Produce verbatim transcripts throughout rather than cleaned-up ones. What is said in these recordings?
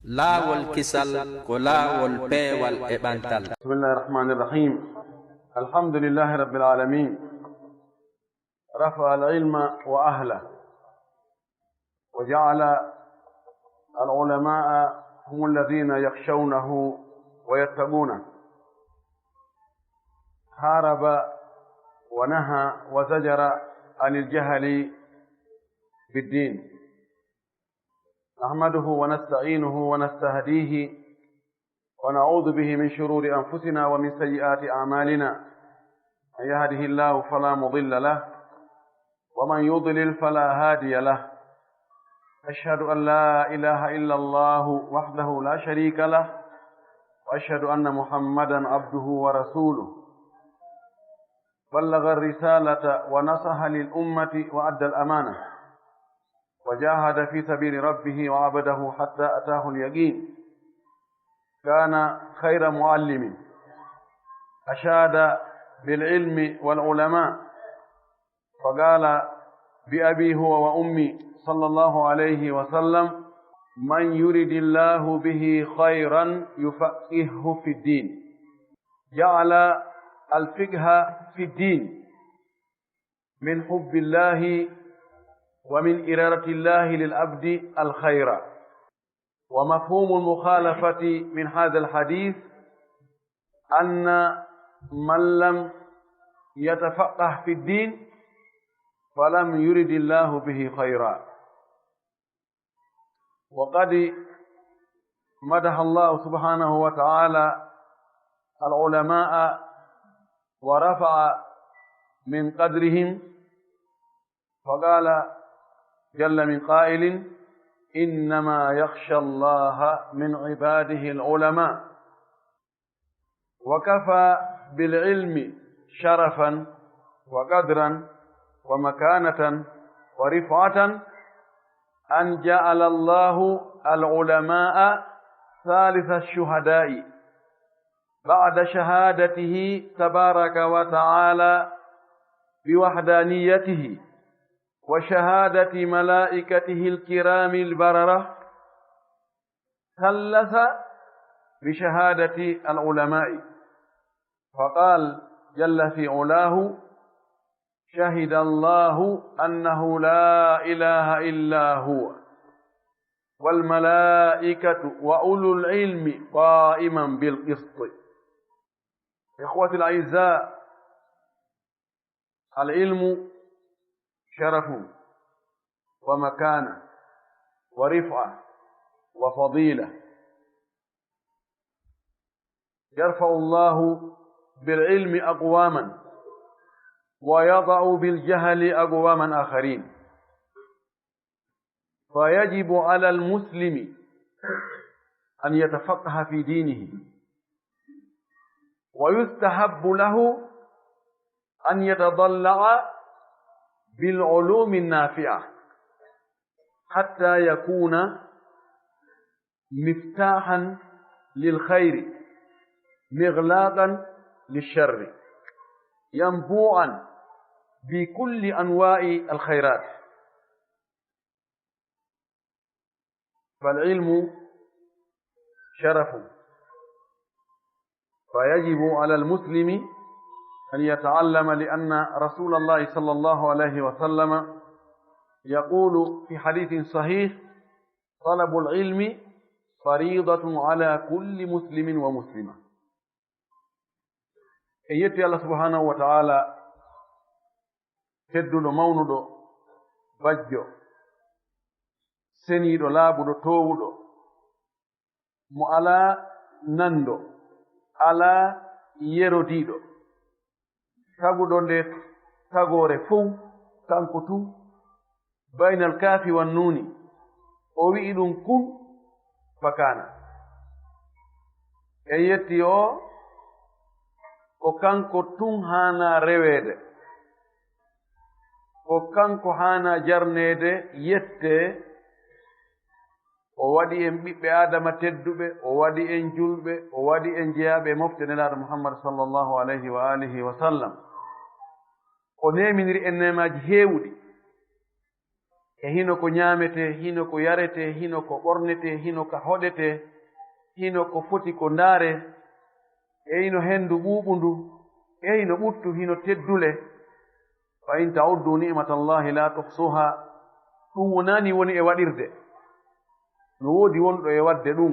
Laawol kisal ko laawol peewal e ɓantal. بسم الله الرحمن الرحيم. الحمد لله رب العالمين. رفع العلم وأهله، وجعل العلماء هم الذين يخشونه ويتقونه. حارب ونهى وزجر عن الجهل بالدين. نحمده ونستعينه ونستهديه ونعوذ به من شرور أنفسنا ومن سيئات أعمالنا. من يهده الله فلا مضل له، ومن يضلل فلا هادي له. أشهد أن لا إله إلا الله وحده لا شريك له، وأشهد أن محمدا عبده ورسوله. بلغ الرسالة ونصح للأمة وأدى الأمانة، وجاهد في سبيل ربه وعبده حتى أتاه اليقين. كان خير معلم، أشاد بالعلم والعلماء، فقال بأبي هو وأمي صلى الله عليه وسلم: من يرد الله به خيرا يفقهه في الدين. جعل الفقه في الدين من حب الله ومن إرادة الله للعبد الخير. ومفهوم المخالفة من هذا الحديث أن من لم يتفقه في الدين فلم يرد الله به خيرا. وقد مدح الله سبحانه وتعالى العلماء ورفع من قدرهم، فقال جل من قائل: إنما يخشى الله من عباده العلماء. وكفى بالعلم شرفا وقدرا ومكانة ورفعة أن جعل الله العلماء ثالث الشهداء بعد شهادته تبارك وتعالى بوحدانيته وشهادة ملائكته الكرام البررة، ثلث بشهادة العلماء، فقال جل في علاه: شهد الله أنه لا إله إلا هو والملائكة وأولو العلم قائما بالقسط. إخوتي الأعزاء، العلم شرف ومكانة ورفعة وفضيلة. يرفع الله بالعلم أقواما ويضع بالجهل أقواما آخرين. فيجب على المسلم أن يتفقه في دينه، ويستحب له أن يتضلع بالعلوم النافعة حتى يكون مفتاحا للخير مغلاقا للشر، ينبوعا بكل أنواع الخيرات. فالعلم شرف، فيجب على المسلم أن يتعلم، لأن رسول الله صلى الله عليه وسلم يقول في حديث صحيح: طلب العلم فريضة على كل مسلم ومسلمة. En yetti Allah subhanahu wa ta'ala, tedduɗo, mawnuɗo, bajjo, seniiɗo, laaɓuɗo, toowuɗo, mo alaa nanndo, alaa yerodiiɗo, taguɗo nde tagoore fow, kanko tun, baynal kaafi wan nuuni, o wi'i ɗum kun fakaana. En yetti o, ko kanko tun haanaa reweede, ko kanko haanaa jarneede, yettee. O waɗi en ɓiɓɓe Aadama tedduɓe, o waɗi en julɓe, o waɗi en jeyaaɓe e mofte Nelaaɗo Muhammad sallallahu alayhi wa alihi wa sallam. O neeminiri en neemaaji heewuɗi. e hino ko ñaametee, hino ko yaretee, hino ko ɓornetee, hino ka hoɗetee, hino ko foti ko ndaaree, e hino henndu ɓuuɓundu, e hino ɓuttu, hino teddule. "Fa in ta'uddu ni'matallahi la tuhsuha." Ɗum wonaani woni e waɗirde. No woodi wonɗo e waɗde ɗum.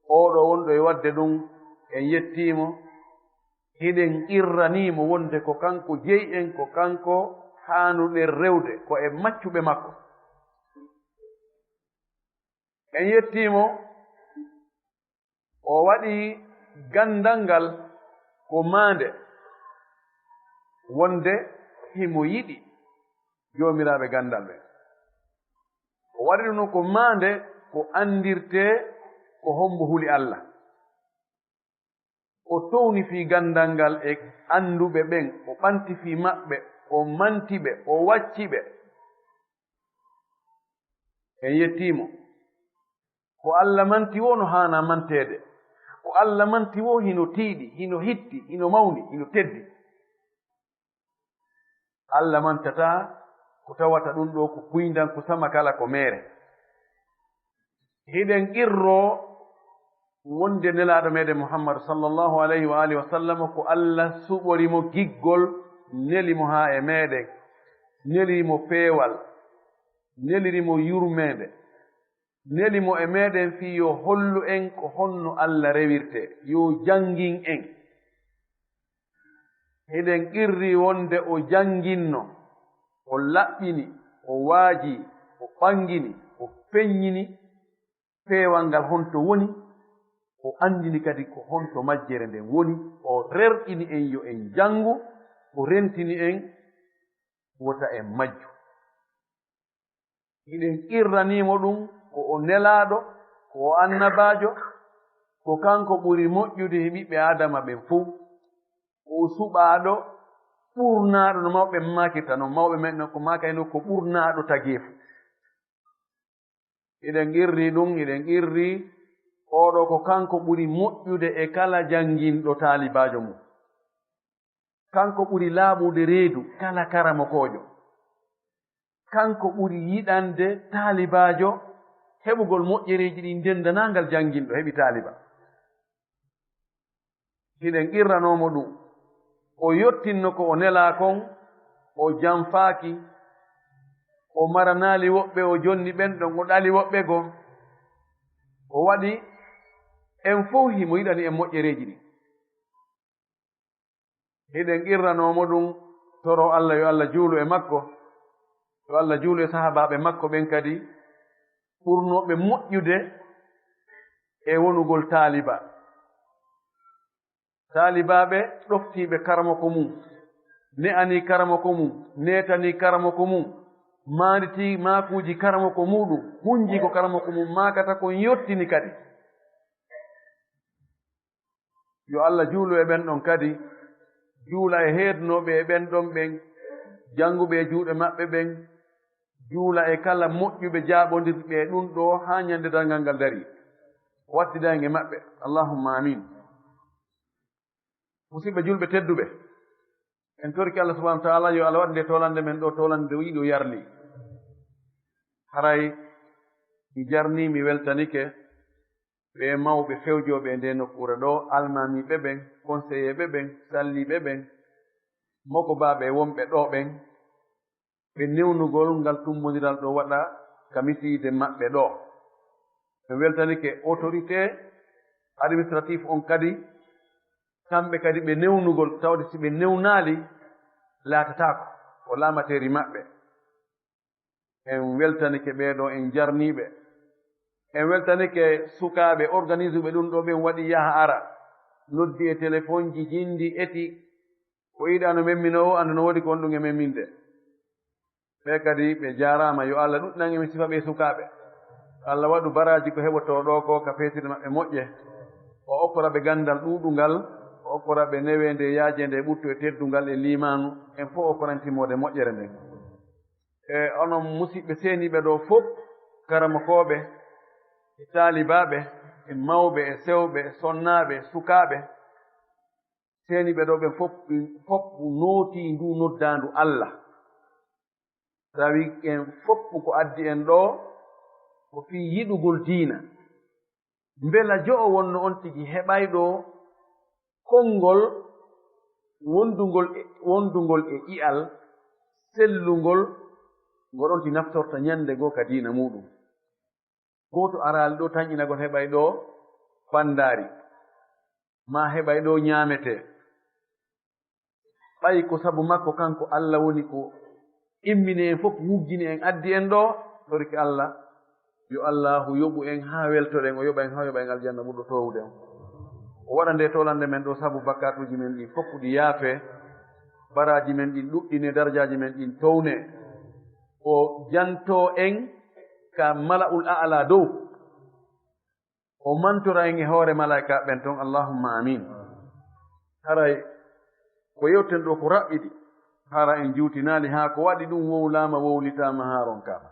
Ooɗo wonɗo e waɗde ɗum, en yettiimo. Hiɗen qirraniimo wonde ko kanko jeyi en, ko kanko haanuɗen rewde, ko e maccuɓe makko. En yettiimo, o waɗi ganndal ngal ko maande, wonde himo yiɗi joomiraaɓe ganndal ɓen. O waɗi ɗum ko maande, ko anndirtee ko hombo huli Alla. O towni fii ganndal ngal e annduɓe ɓen, o ɓanti fii maɓɓe, o manti ɓe, o wacci ɓe. En yettiimo. Ko Alla manti woo no haanaa manteede. Ko Alla manti woo hino tiiɗi, hino hitti, hino mawni, hino teddi. Alla mantataa ko tawata ɗum ɗoo ko kuyndan, ko sama kala ko meere. Hiɗen qirroo wonde Nelaaɗo meɗen Muhammad sallallahu alayhi wa alihi wa sallam ko Alla suɓori mo giggol, neli mo haa e meɗen, neli mo peewal, neliri mo yurmeende, neli mo e meɗen fii yo hollu en ko honno Alla rewirtee, yo janngin en. Hiɗen qirri wonde o jannginno, o laɓɓini, o waajii, o ɓanngini, o feññini peewal ngal honto woni, o anndini kadi ko honto majjere nden woni, o rerɗini en yo en janngu, o rentini en wota en majju. Hiɗen qirranii mo ɗum ko o nelaaɗo, ko o annabaajo, ko kanko ɓuri moƴƴude e ɓiɓɓe Aadama ɓen fow. Ko o suɓaaɗo, ɓurnaaɗo no mawɓe ɓen maakirta non, mawɓe men non ko maakayno ko ɓurnaaɗo tageefu. Hiɗen qirri ɗum, hiɗen qirri ooɗo ko kanko ɓuri moƴƴude e kala jannginɗo taalibaajo mum. Kanko ɓuri laaɓude reedu kala karamokoojo. Kanko ɓuri yiɗande taalibaajo heɓugol moƴƴereeji ɗi ndendanaa ngal jannginɗo heɓi taaliba. Hiɗen qirranoo mo ɗum. O yottinno ko o nelaa kon, o janfaaki, o maranaali woɓɓe, o jonni ɓen ɗon, o ɗali woɓɓe goo. O waɗi en fow himo yiɗani en moƴƴereeji ɗin. Hiɗen qirranoo mo ɗum, toroo Alla yo Alla juulu e makko, yo Alla juulu e sahaabaaɓe makko ɓen kadi, ɓurnooɓe moƴƴude e wonugol taaliba. Taalibaaɓe ɗoftiiɓe karamoko mum, ne'anii karamoko mum, neetanii karamoko mum, maanditii maakuuji karamoko muuɗum, hunjii ko karamoko mum maakata kon yottini kadi. Yo Alla juulu e ɓen ɗon kadi, juula e heednooɓe e ɓen ɗon ɓen, jannguɓe e juuɗe maɓɓe ɓen, juula e kala moƴƴuɓe jaaɓondirɓe e ɗum ɗoo haa ñande darngal ngal darii. Wattida en e maɓɓe. Allahumma amin. Musidɓe julɓe tedduɓe, en torike Allah subhanahu wa ta'ala yo Allah waɗ nde tolande men ɗo, tolande o yiɗi o yarli. Haray mi jarni, mi weltanike ɓe mawɓe fewjooɓe e nde nokkuure ɗo, almaamiiɓe ɓen, konseyeeɓe ɓen, salliiɓe ɓen, mokobaaɓe e wonɓe ɗo ɓen, ɓe newnugol ngal tummbondiral ɗo waɗa ka misiide maɓɓe ɗo. Ɓe weltanike autorité administratif on kadi, kamɓe kadi ɓe newnugol, tawde si ɓe newnaali, laatataako ko laamateeri maɓɓe. En weltanike ɓee ɗo, en jarniiɓe. En weltanike sukaaɓe organisuɓe ɗum ɗo, ɓen waɗi yaha ara, noddi e telefonji, jinndi, eti, ko yiɗaa no memminoo o, anndu no woodi ko honɗum e memminde. Ɓe kadi ɓe jaaraama, yo Allah ɗuɗɗinan e men sifa ɓee sukaaɓe. Allah waɗu baraaji ko heɓotoo ɗo ko ka feetirde maɓɓe moƴƴe. O okkora ɓe ganndal ɗuuɗungal, o okkora ɓe neweende e yaajeende e ɓuttu e teddungal e liimaanu, en fof okkora en timmoode moƴƴere nden. E onon musiɓɓe seeniiɓe ɗo fof, karamokooɓe, e taalibaaɓe, e mawɓe, e sewɓe, e sonnaaɓe, e sukaaɓe, seeniiɓe ɗo ɓen fof, fof nootii nduu noddaandu Allah. Tawi en fof ko addi en ɗo, ko fii yiɗugol diina. Mbela jo'o wonno on tigi heɓayɗo konngol wondungol e, wondungol e ƴi'al sellungol, ngol on tigi naftorta ñande goo ka diina muuɗum. Gooto araali ɗo tanƴinagol heɓay ɗo fanndaari, maa heɓay ɗo ñaametee. Ɓay ko sabu makko kanko Alla woni ko immini en fof, wuggini en, addi en ɗo, torike Alla, yo Allaahu yoɓu en haa weltoɗen, o yoɓa en haa yoɓa en aljanna ɓurɗo toowude on. O waɗa nde toolannde men ɗo sabu bakkaatuuji men ɗin fof ɗi yaafee, baraaji men ɗin ɗuɗɗinee, darajaaji men ɗin townee. O jantoo en ka mala'ul a'la dow. O mantora en e hoore malaa'ikaaɓe ɓen ton, Allahumma amin. Haray ko yewten ɗo ko raɓɓiɗi, hara en juutinaali haa ko waɗi ɗum wowlaama, wowlitaama haa ronkaama.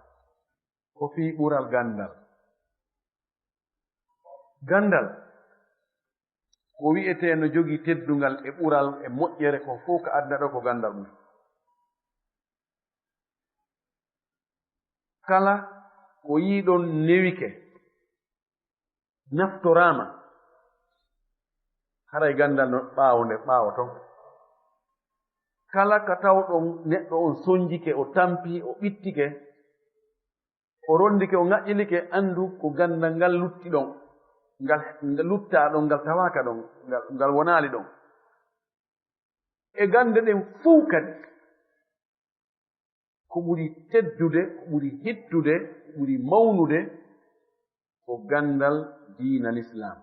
Ko fii ɓural ganndal. Ganndal, ko wi'etee no jogii teddungal e ɓural e moƴƴere ko fow ka aduna ɗo ko ganndal ɗum. Kala ko yiiɗon newike, naftoraama, haray ganndal no ɓaawo nde, ɓaawo ton. Kala ka tawɗon neɗɗo on sonjike, o tampi, o ɓittike, o rondike, o ŋaƴƴilike, anndu ko ganndal ngal lutti ɗon, ngal, ngal luttaa ɗon, ngal tawaaka ɗon, ngal, ngal wonaali ɗon. E gannde ɗen fow kadi, ko ɓuri teddude, ko ɓuri hittude, ko ɓuri mawnude, ko ganndal diina Lislaam.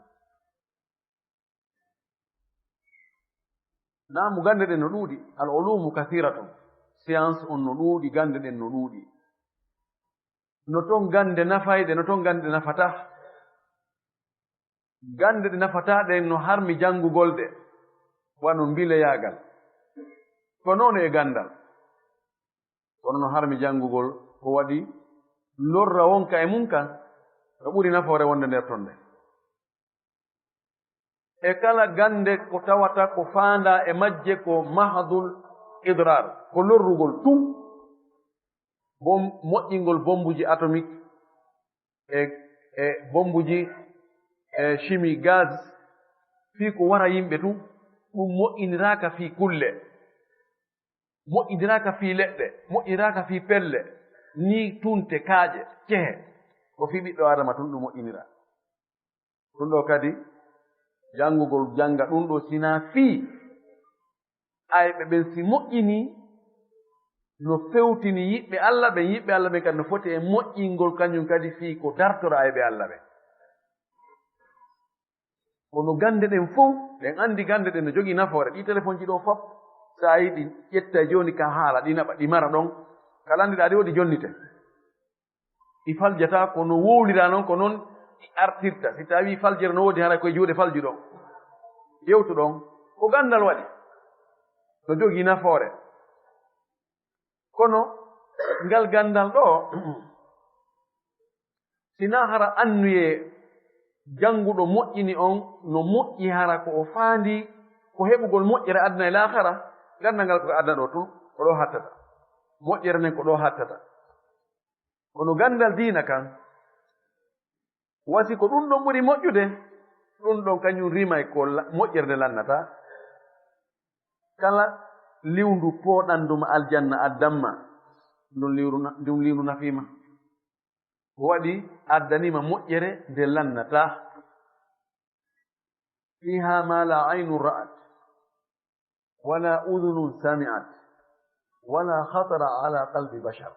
Naamu gannde ɗen no ɗuuɗi, al ulumu kathiratun, science on no ɗuuɗi, gannde ɗen no ɗuuɗi. No ton gannde nafayɗe, no ton gannde nafataa. Gannde ɗe nafataa ɗen no harmi janngugol ɗe, wano mbileyaagal. Ko noon e ganndal. Kono no harmi janngugol, ko waɗi lorra wonka e mum kan, no ɓuri nafoore wonde nder ton nde. E kala gannde ko tawata ko faandaa e majje ko mahdul idrar, ko lorrugol tun. Bom-, moƴƴingol bombuji atomique e, e bombuji e chimie gaz, fii ko wara yimɓe tun, ɗum moƴƴiniraaka fii kulle, moƴƴiniraaka fii leɗɗe, moƴƴiniraaka fii pelle, nii tunte, kaaƴe, cehe, ko fii ɓiɗɗo Aadama tun ɗum moƴƴiniraa. Ɗum ɗoo kadi, janngugol jannga ɗum ɗoo, sinaa fii ayɓe ɓen si moƴƴinii, no fewtini yiɓɓe Alla ɓen, yiɓɓe Alla ɓen kadi no foti e moƴƴingol kañum kadi fii ko dartora ayɓe Alla ɓen. Kono gannde ɗen fow, ɗen anndi gannde ɗen no jogii nafoore. Ɗi telefonji ɗoo fof, so a yiɗi ƴetta jooni ka haala, ɗi naɓa, ɗi mara ɗon. Ka lanndiɗaa ɗi, woodi jonnite. Ɗi faljataa ko no wowliraa non, ko non ɗi artirta. Si tawii faljere no woodi, haray koye juuɗe falju ɗon. Yewtu ɗon, ko ganndal waɗi. No jogii nafoore. Kono ngal ganndal ɗoo, sinaa hara annuyee jannguɗo moƴƴini on no moƴƴi, hara ko o faandii ko heɓugol moƴƴere aduna e laakara, ganndal ngal ko aduna ɗoo tun, ko ɗoo hattata. Moƴƴere nden ko ɗoo hattata. Kono ganndal diina kan, wasi ko ɗum ɗon ɓuri moƴƴude, ɗum ɗon kañum rimay ko la-, moƴƴere nde lannataa. Kala liwndu pooɗanndu ma aljanna addan ma, ndun liwru na-, ndun liwndu nafii ma. Ko waɗi addanii ma moƴƴere nde lannataa. Fiihaa maa laa aynun ra'at, walaa udunun sami'at, walaa khatara alaa qalbi bashar.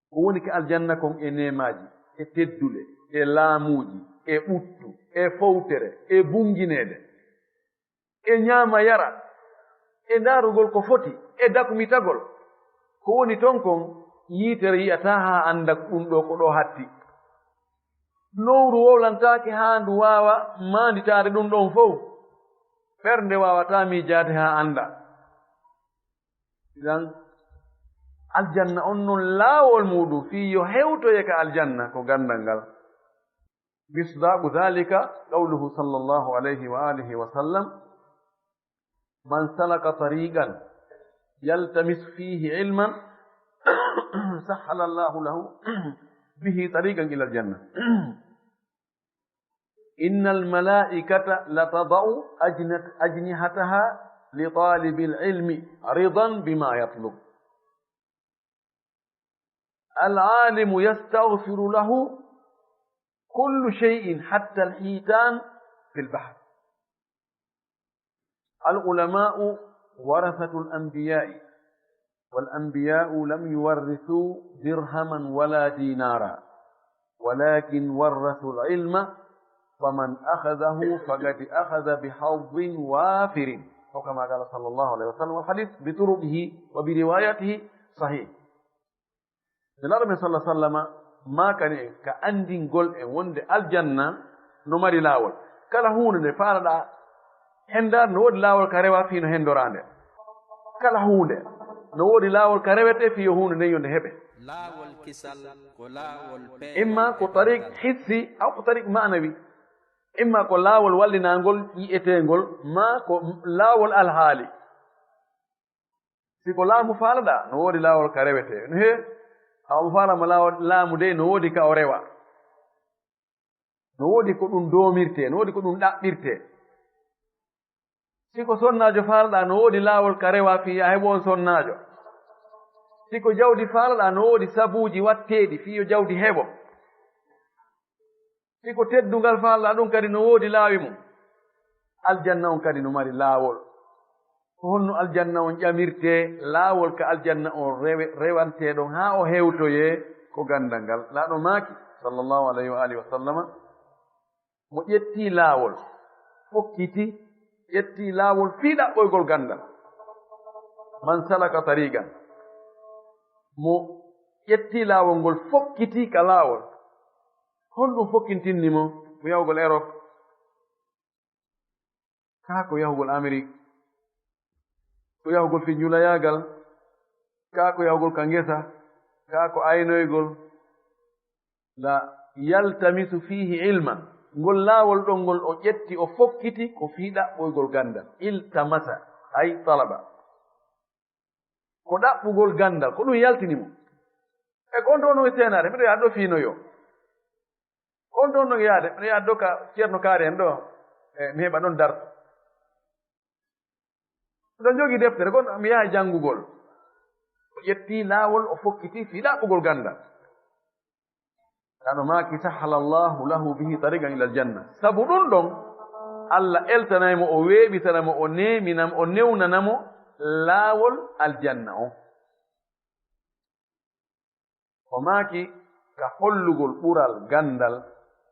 Ko woni ka aljanna kon e neemaaji, e teddule, e laamuuji, e ɓuttu, e fowtere, e bunngineede, e ñaama yara, e ndaarugol ko foti, e dakmitagol. Ko woni ton kon, yiitere yi'ataa haa annda ɗum ɗoo ko ɗoo hatti. Nowru wowlantaake haa ndu waawa maanditaade ɗum ɗon fow. Ɓernde waawataa miijaade haa annda. Idan, aljanna on non laawol muuɗum fii yo hewtoye ka aljanna ko ganndal ngal. Misdaqu dhalika qawluhu sallallahu alayhi wa alihi wa sallam, "Man salaka tariqan yaltamisu fihi ilman, سهل الله له به طريقا إلى الجنة. إن الملائكة لتضع أجنة-، أجنحتها لطالب العلم رضا بما يطلب. العالم يستغفر له كل شيء حتى الحيتان في البحر. العلماء ورثة الأنبياء، والأنبياء لم يورثوا درهما ولا دينارا، ولكن ورثوا العلم، فمن أخذه فقد أخذ بحظ وافر، أو كما قال صلى الله عليه وسلم. والحديث بطرقه وبرواياته صحيح. Nelaaɗo men sallallahu alaihi wasallama maakani en ka anndingol en wonde aljanna no mari laawol. Kala huunde nde faalaɗaa henndaade, no woodi laawol ka rewa fii no henndoraa nde. Kala huunde no woodi laawol ka rewetee fii yo huunde nden yo nde heɓe. Laawol kisal ko laawol peewal. Imma ko tariq hissi, aw ko tariq maanawi. Imma ko laawol wallinaangol yi'eteengol, maa ko laawol alhaali. Si ko laamu faalaɗaa, no woodi laawol ka rewetee. No hee, a omo faala mo laawol laamu dey, no woodi ka o rewa. No woodi ko ɗum doomirtee, no woodi ko ɗum ɗaɓɓirtee. Si ko sonnaajo faalaɗaa, no woodi laawol ka rewa fii yo a heɓo on sonnaajo. Si ko jawdi faalaɗaa, no woodi sabuuji watteeɗi fii yo jawdi heɓo. Si ko teddungal faalaɗaa, ɗum kadi no woodi laawi mum. Aljanna on kadi no mari laawol. Ko honno aljanna on ƴamirtee? Laawol ka aljanna on rewe-, rewantee ɗon haa o hewtoyee ko ganndal ngal. Nelaaɗo maaki, sallallahu alayhi wa alihi wa sallama, mo ƴettii laawol, fokkiti, ƴettii laawol fii ɗaɓɓoygol ganndal. Man salaka tariqan, mo ƴettii laawol ngol, fokkiti ka laawol. Honɗum fokkintinni mo? Mo yahugol Erop, kaa ko yahugol Amerik, ko yahugol fii ñulayaagal, kaa ko yahugol ka ngesa, kaa ko aynoygol. La yaltamisu fiihi ilman. Ngol laawol ɗon ngol o ƴetti, o fokkiti ko fii ɗaɓɓoygol ganndal. Iltamasa, ay talaba. Ko ɗaɓɓugol ganndal, ko ɗum yaltini mo. E ko on ɗon no seenaade, miɗo yaha ɗo fii no yo. Ko on ɗon no yaade, miɗo yaha ɗo ka Ceerno Kaari en ɗo, e mi heɓa ɗon darsu. Miɗo jogii deftere, kono mi yaha janngugol. O ƴetti laawol, o fokkiti fii ɗaɓɓugol ganndal. Kano maaki, sahhala Allahu lahu bihi tariqan ila aljanna. Sabu ɗum ɗon, Allah eltanay mo, o weeɓitana mo, o neemina mo, o newnana mo laawol aljanna on. O maaki, ka hollugol ɓural ganndal,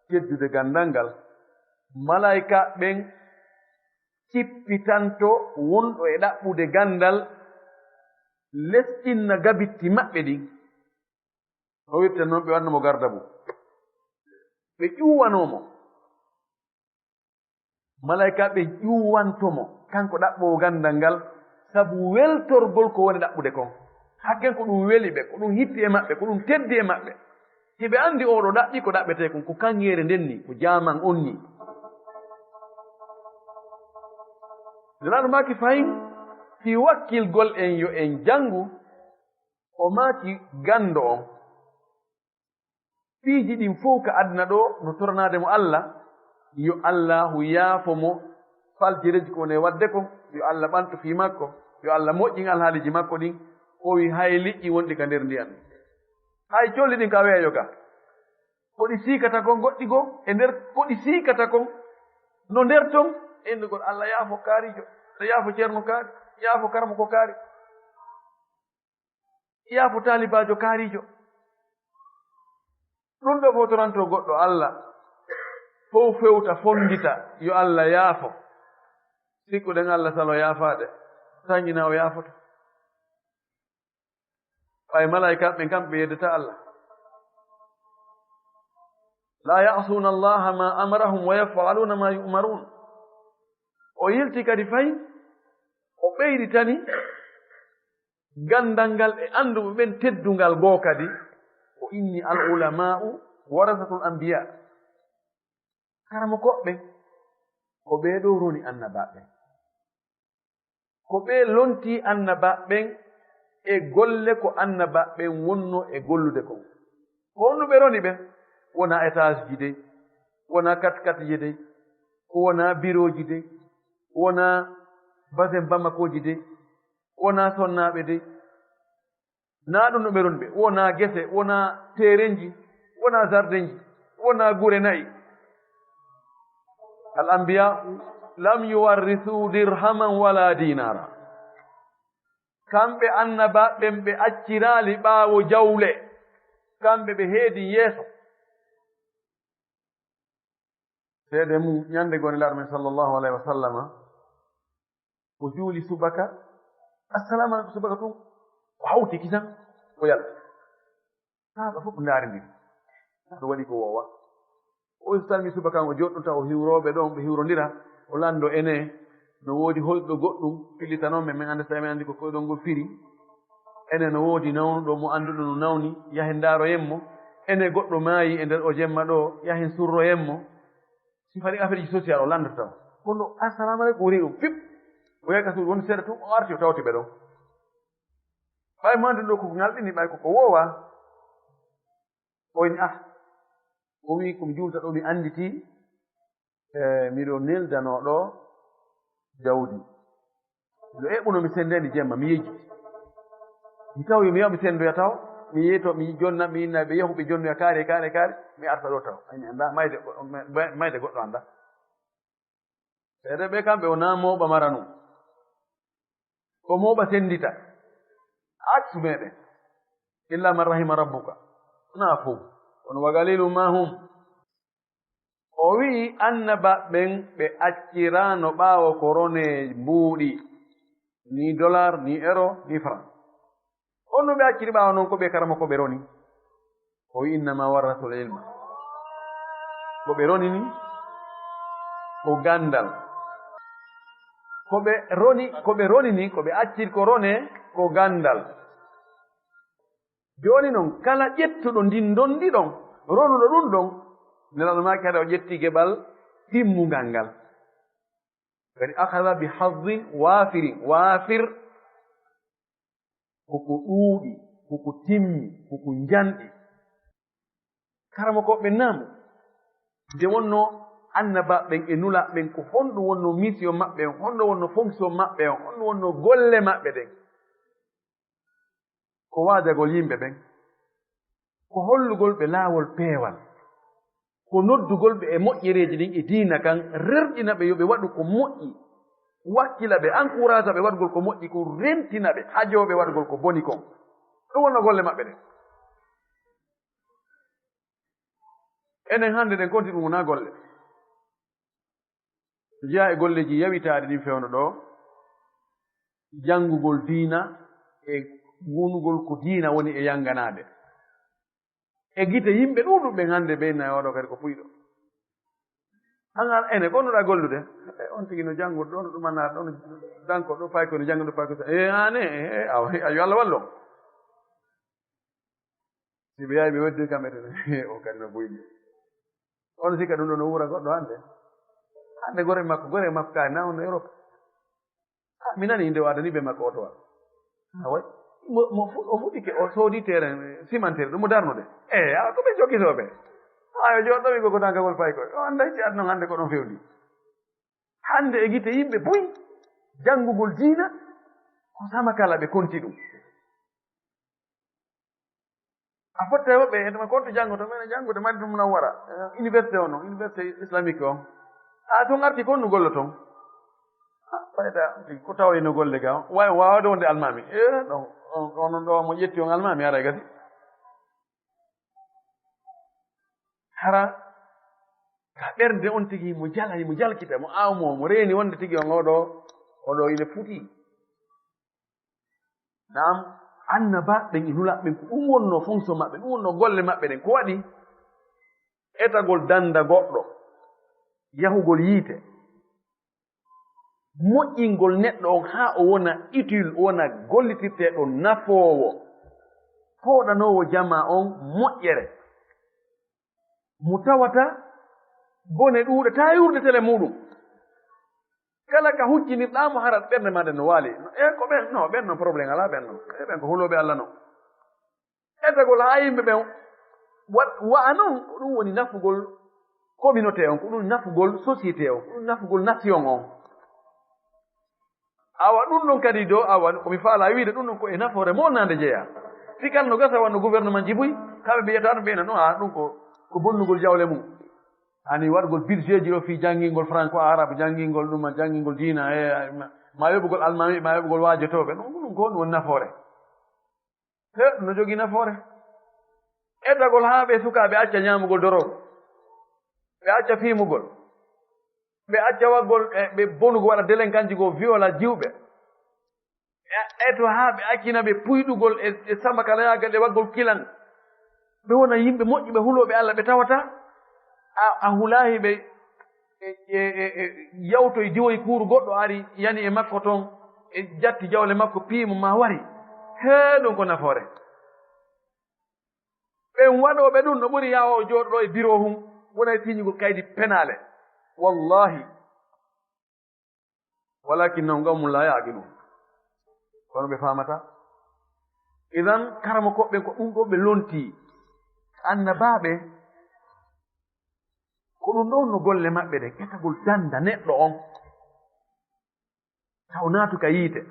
teddude ganndal ngal, malaa'ika ɓen cippitanto wonɗo e ɗaɓɓude ganndal, lesɗinna gabitti maɓɓe ɗin. No wirten non, ɓe wanna mo gardabu. Ɓe ƴuwanoo mo. Malaa'ikaaɓe ƴuwanto mo, kanko ɗaɓɓoowo ganndal ngal, sabu weltorgol ko woni ɗaɓɓude kon. Hakken ko ɗum weli ɓe, ko ɗum hitti e maɓɓe, ko ɗum teddi e maɓɓe. Hiɓe anndi oo ɗoo ɗaɓɓi ko ɗaɓɓetee kon, ko kanŋeere nden nii, ko jaaman on nii. Nelaaɗo maaki fahin, fii wakkilgol en yo en janngu, o maaki ganndo on. Piiji ɗin fow ka aduna ɗoo no toranaade mo Allah, yo Allaahu yaafo mo faljereeji ko woni e waɗde kon, yo Allah ɓantu fii makko, yo Allah moƴƴin alhaaliiji makko ɗin, o wi hay liƴƴi wonɗi ka nder ndiyan. Hay colli ɗin ka weeyo ka. Ko ɗi siikata kon goɗɗi goo, e nder ko ɗi siikata kon, no nder ton, innugol Allah yaafo kaariijo, yaafo ceerno kaari, yaafo karamoko kaari. Yaafo taalibaajo kaariijo. Ɗum ɗo fotoranto goɗɗo Allah, fow fewta, fonndita, yo Allah yaafo. Sikkuɗen Allah salo yaafaade, sañina o yaafoto. Ɓay malaa'ikaaɓe ɓen kamɓe yeddata Allah. La ya'suna Allaha ma amarahum wa yaf'aluna ma yu'marun. O yilti kadi fayi, o ɓeyditani ganndal ngal e annduɓe ɓen teddungal goo kadi, o inni, "Al ulama'u warasatul anbiya." Karamokooɓe ɓen, ko ɓee ɗoo roni annabaaɓe ɓen. Ko ɓee lontii annabaaɓe ɓen e golle ko annabaaɓe ɓen wonnoo e gollude kon. Ko honno ɓe roni ɓe? Wonaa étage ji dey, wonaa kat kat ji dey, ko wonaa birooji dey, wonaa basen Bamakooji dey, wonaa sonnaaɓe dey. Naa ɗum no ɓe roni ɓe, wonaa gese, wonaa teerenji, wonaa zardenji, wonaa gure na'i. Al anbiya lam yuwarrisu dirhaman wala dinara. Kamɓe annabaaɓe ɓen ɓe acciraali ɓaawo jawle, kamɓe ɓe heedi yeeso. Seede mum, ñande goo Nelaaɗo men sallallahu alayhi wa sallama, o juuli subaka, assalamu aleykum subaka tun, o hawti kisan, o yalti. Sahaaba fof ko ndaarindiri. Ɗum waɗi ko woowa. O salmi subaka o jooɗɗum taw o hiwrooɓe ɗon, ɓe hiwrondira. O lanndo ene, no woodi holɗo goɗɗum fillitano men, men annda so men anndi ko koyɗol ngol firi. Ene no woodi nawnuɗo mo annduɗo no nawni, yahen ndaaroyen mo. Ene goɗɗo maayi e nder o jemma ɗo, yahen surroyen mo. Si fari affaire ji social o lanndata taw. Kono assalamu aleykum o rewi ɗum, fip. O yahi ka suudu won seeɗa tun, o arti o tawti ɓe ɗon. Ɓay mo anndi ɗo ko ngal ɗini, ɓay ko ko woowa. O inni, ah, o wi, ko mi juulta ɗo, mi annditi, e, miɗo neldanoo ɗo jawdi. Miɗo eɓɓuno, mi senndeeni jemma, mi yejjiti. Mi taw yo mi yaw, mi senndoya taw, mi yeeto, mi jonna, mi inna ɓe yahu, ɓe jonnoya kaari, kaari, kaari, mi arta ɗo taw. Ay, mi annda, mayde, may-, mayde goɗɗo annda. Seeɗa ɓe kamɓe o naa mooɓa mara nun. Ko mooɓa senndita. Aksu meɗen. Illa man rahima rabbuka. Naa fow. Kono wa qalilun ma hum. O wi'i annabaaɓe ɓen ɓe acciraano ɓaawo ko ronee mbuuɗi. Ni dollar, ni euro, ni franc. Honno ɓe acciri ɓaawo non ko ɓe karamoko ɓe roni? O wi'i, "Innama warrasul ilma." Ko ɓe roni ni, ko ganndal. Ko ɓe roni, ko ɓe roni ni, ko ɓe acciri ko rone, ko ganndal. Jooni non, kala ƴettuɗo ndin ndonndi ɗon, ronuɗo ɗum ɗon, Nelaaɗo maaki hade o ƴetti geɓal timmungal ngal. Kadi akhadha bi hazzin wafirin. Wafir ko ko ɗuuɗi, ko ko timmi, ko ko njanɗi. Karamokooɓe ɓen naamu, nde wonnoo annabaaɓe ɓen e nulaaɓe ɓen, ko honɗum wonnoo mission maɓɓe on, honɗum wonnoo fonction maɓɓe on, honɗum wonnoo golle maɓɓe ɗen? Ko waajagol yimɓe ɓen, ko hollugol ɓe laawol peewal, ko noddugol ɓe e moƴƴereeji ɗin e diina kan, rerɗina ɓe yo ɓe waɗu ko moƴƴi, wakkila ɓe, encourage ɓe waɗugol ko moƴƴi, ko rentina ɓe hajooɓe waɗugol ko boni kon. Ɗum wonnoo golle maɓɓe ɗen. Enen hannde ɗen konti ɗum wonaa golle. Jeyaa e golleeji yawitaaɗi ɗin fewndo ɗoo, janngugol diina e wonugol ko diina woni e yannganaade. E gite yimɓe ɗuuɗuɓe hannde ɓe na oɗo kadi ko puyɗo. An an ene ko noɗa gollude? E on tigi no janngude ɗo, no ɗumanaade ɗo, no danko ɗo, fay ko no janngude, fay ko sa-, e an e, e, awa, ayo Allah wallo. Si ɓe yahi ɓe weddi kam eten, o kadi no boyni. On sikka ɗum ɗo no wuura goɗɗo hannde. Hannde gore makko, gore makko kaani na on no Europe. Ah, mi nani nde o adani ɓe makko otowa. Ah, way. Mo, mo fu-, o fuɗɗike, o soodi terrain, eh, cimenterie, ɗum mo darnude. Eh, ah, ko ɓe jokkitooɓe. Ah, yo joɗɗo wi ko ko dankagol fay koy. O annday si aduna hannde ko ɗon fewndi. Hannde e gite yimɓe buy, janngugol diina, ko sama kala ɓe konti ɗum. A fotte woɓɓe, e tuma konto janngo to men, janngude Madina Munawwara, eh, université o non, université islamique o. A ton arti kon no gollo ton. Ah, fayda, ko tawa ino golle ga, wa-, waawde wonde almaami. Eh, ɗon, on, on ɗo mo ƴetti on almaami, ara e gasi. Hara, ka ɓernde on tigi mo jala, mo jalkita, mo awmo, mo reeni wonde tigi on oɗo, oɗo ine futi. Naam, annabaaɓe ɓen e nulaaɓe ɓen, ko ɗum wonnoo fonction maɓɓe, ɗum wonnoo golle maɓɓe ɗen. Ko waɗi etagol dannda goɗɗo, yahugol yiite, moƴƴingol neɗɗo on haa o wona utile, o wona gollitirteeɗo nafoowo, fooɗanoowo jamaa on moƴƴere. Mo tawata bone ɗuuɗataa yurde tele muuɗum. Kala ka huccinirɗaa mo, harat ɓernde maa nden no waali. E ko ɓen, no, ɓen non problème alaa, ɓen non. E ɓen ko hulooɓe Alla non. Etagol haa yimɓe ɓen wa-, wa'a non, ko ɗum woni nafugol communauté on, ko ɗum nafugol société on, ko ɗum nafugol nation on. Awa ɗum ɗon kadi do, awa ko mi faalaa wiide ɗum ɗon ko e nafoore mawnaande jeyaa. Si kala no gasa wano gouvernement ji buy, kamɓe mbiyata ɗum ɓe no, a ɗum ko, ko bonnugol jawle mum. Ani waɗugol budget ji ɗo fii janngingol franco arabe, janngingol ɗum, janngingol diina, e, ma, ma yoɓugol almaami, ma yoɓugol waajotooɓe. Ɗum, ɗum ko ɗum woni nafoore. He, no jogii nafoore. Etagol haa ɓe sukaaɓe acca ñaamugol dorogu. Ɓe acca fiimugol. Ɓe acca waggol, e, ɓe bonugo waɗa délinquance ji go viola jiwɓe. E, eto haa ɓe accina ɓe puyɗugol e, e samba kala yaagal e waggol kilan. Ɓe wona yimɓe moƴƴuɓe hulooɓe Alla ɓe tawata a, a hulaahi ɓe e, e, e, e yawtoy diwoy kuuru goɗɗo ari yani e makko ton e jatti jawle makko piimo ma wari. Hee ɗum ko nafoore. Ɓen waɗooɓe ɗum no ɓuri yawo o jooɗo e biro hum wona e siñugol kaydi penaale. Wallahi. Walakinnahum qawmun la yaqilun. Kono ɓe faamata. Idan, karamokooɓe ɓen ko ɗum ɗo ɓe lonti. Annabaaɓe, ko ɗum ɗon no golle maɓɓe ɗen, etagol danda neɗɗo on. Taw naatu ka yiite.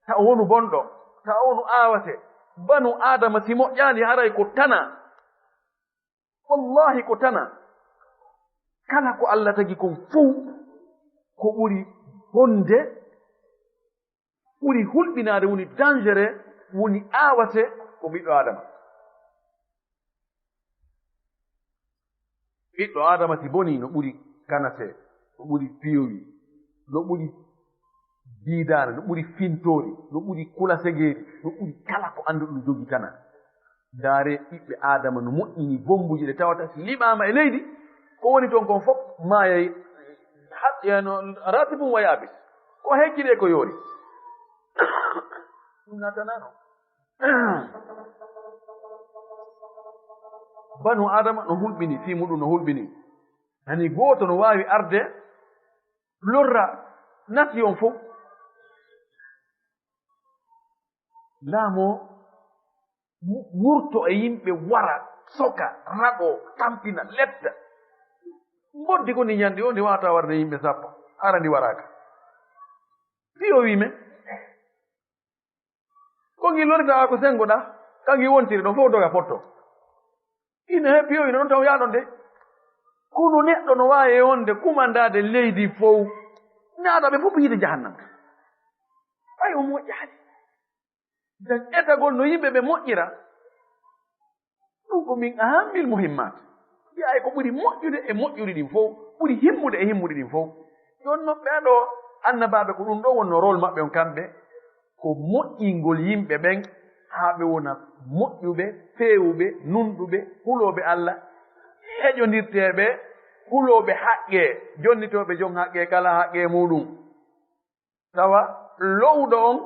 Taw wonu bonɗo. Taw wonu aawate. Banu Aadama si moƴƴaali haray ko tana. Wallahi ko tana. Kala ko Allah tagi kon fow ko ɓuri bonde, ɓuri hulɓinaade, woni dangereux, woni aawate ko ɓiɗɗo Aadama. Ɓiɗɗo Aadama si bonii no ɓuri kanasee, no ɓuri piyowi, no ɓuri diidaana, no ɓuri fintoori, no ɓuri kulasegeeri, no ɓuri kala ko annduɗo no jogii tana. Ndaaree ɓiɓɓe Aadama no moƴƴini bommbuuji ɗe tawata si liɓaama e leydi, ko woni toon kon fof maayay, ha-, yano, ratibun wa yaabis. Ko hekkiri e ko yoori. Ɗum naatanaano. Banu Aadama no hulɓini, fii muɗum no hulɓini. Hani gooto no waawi arde lorra nation fof. Laamoo wu-, wurto e yimɓe, wara, soka, raɗoo, tampina, letta. Mboddi ko ndi ñanndi o, ndi waawata warde yimɓe sappo, hara ndi waraaka. Fii o wii men, ko ngi lorritaa ko senngo ɗaa, ka ngi wontiri ɗon fof doga potto. Ina he piyowi no ɗon taw yaaɗon de. Kono neɗɗo no waawi wonde kumandaade leydi fow, naata ɓe fof yiide jahannama. Ɓay o moƴƴaali. Nden etagol no yimɓe ɓe moƴƴira. Ɗum ko min ahammil muhimmat. Wi'ay ko ɓuri moƴƴude e moƴƴuɗi ɗin fow, ɓuri himmude e himmuɗi ɗin fow. Jooni non ɓee ɗoo annabaaɓe ko ɗum ɗoo wonno rôle maɓɓe on kamɓe, ko moƴƴingol yimɓe ɓen haa ɓe wona moƴƴuɓe, feewuɓe, nunɗuɓe, hulooɓe Allah, heƴondirteeɓe, hulooɓe haqqee, jonnitooɓe jon haqqee kala haqqee muuɗum. Tawa lowɗo on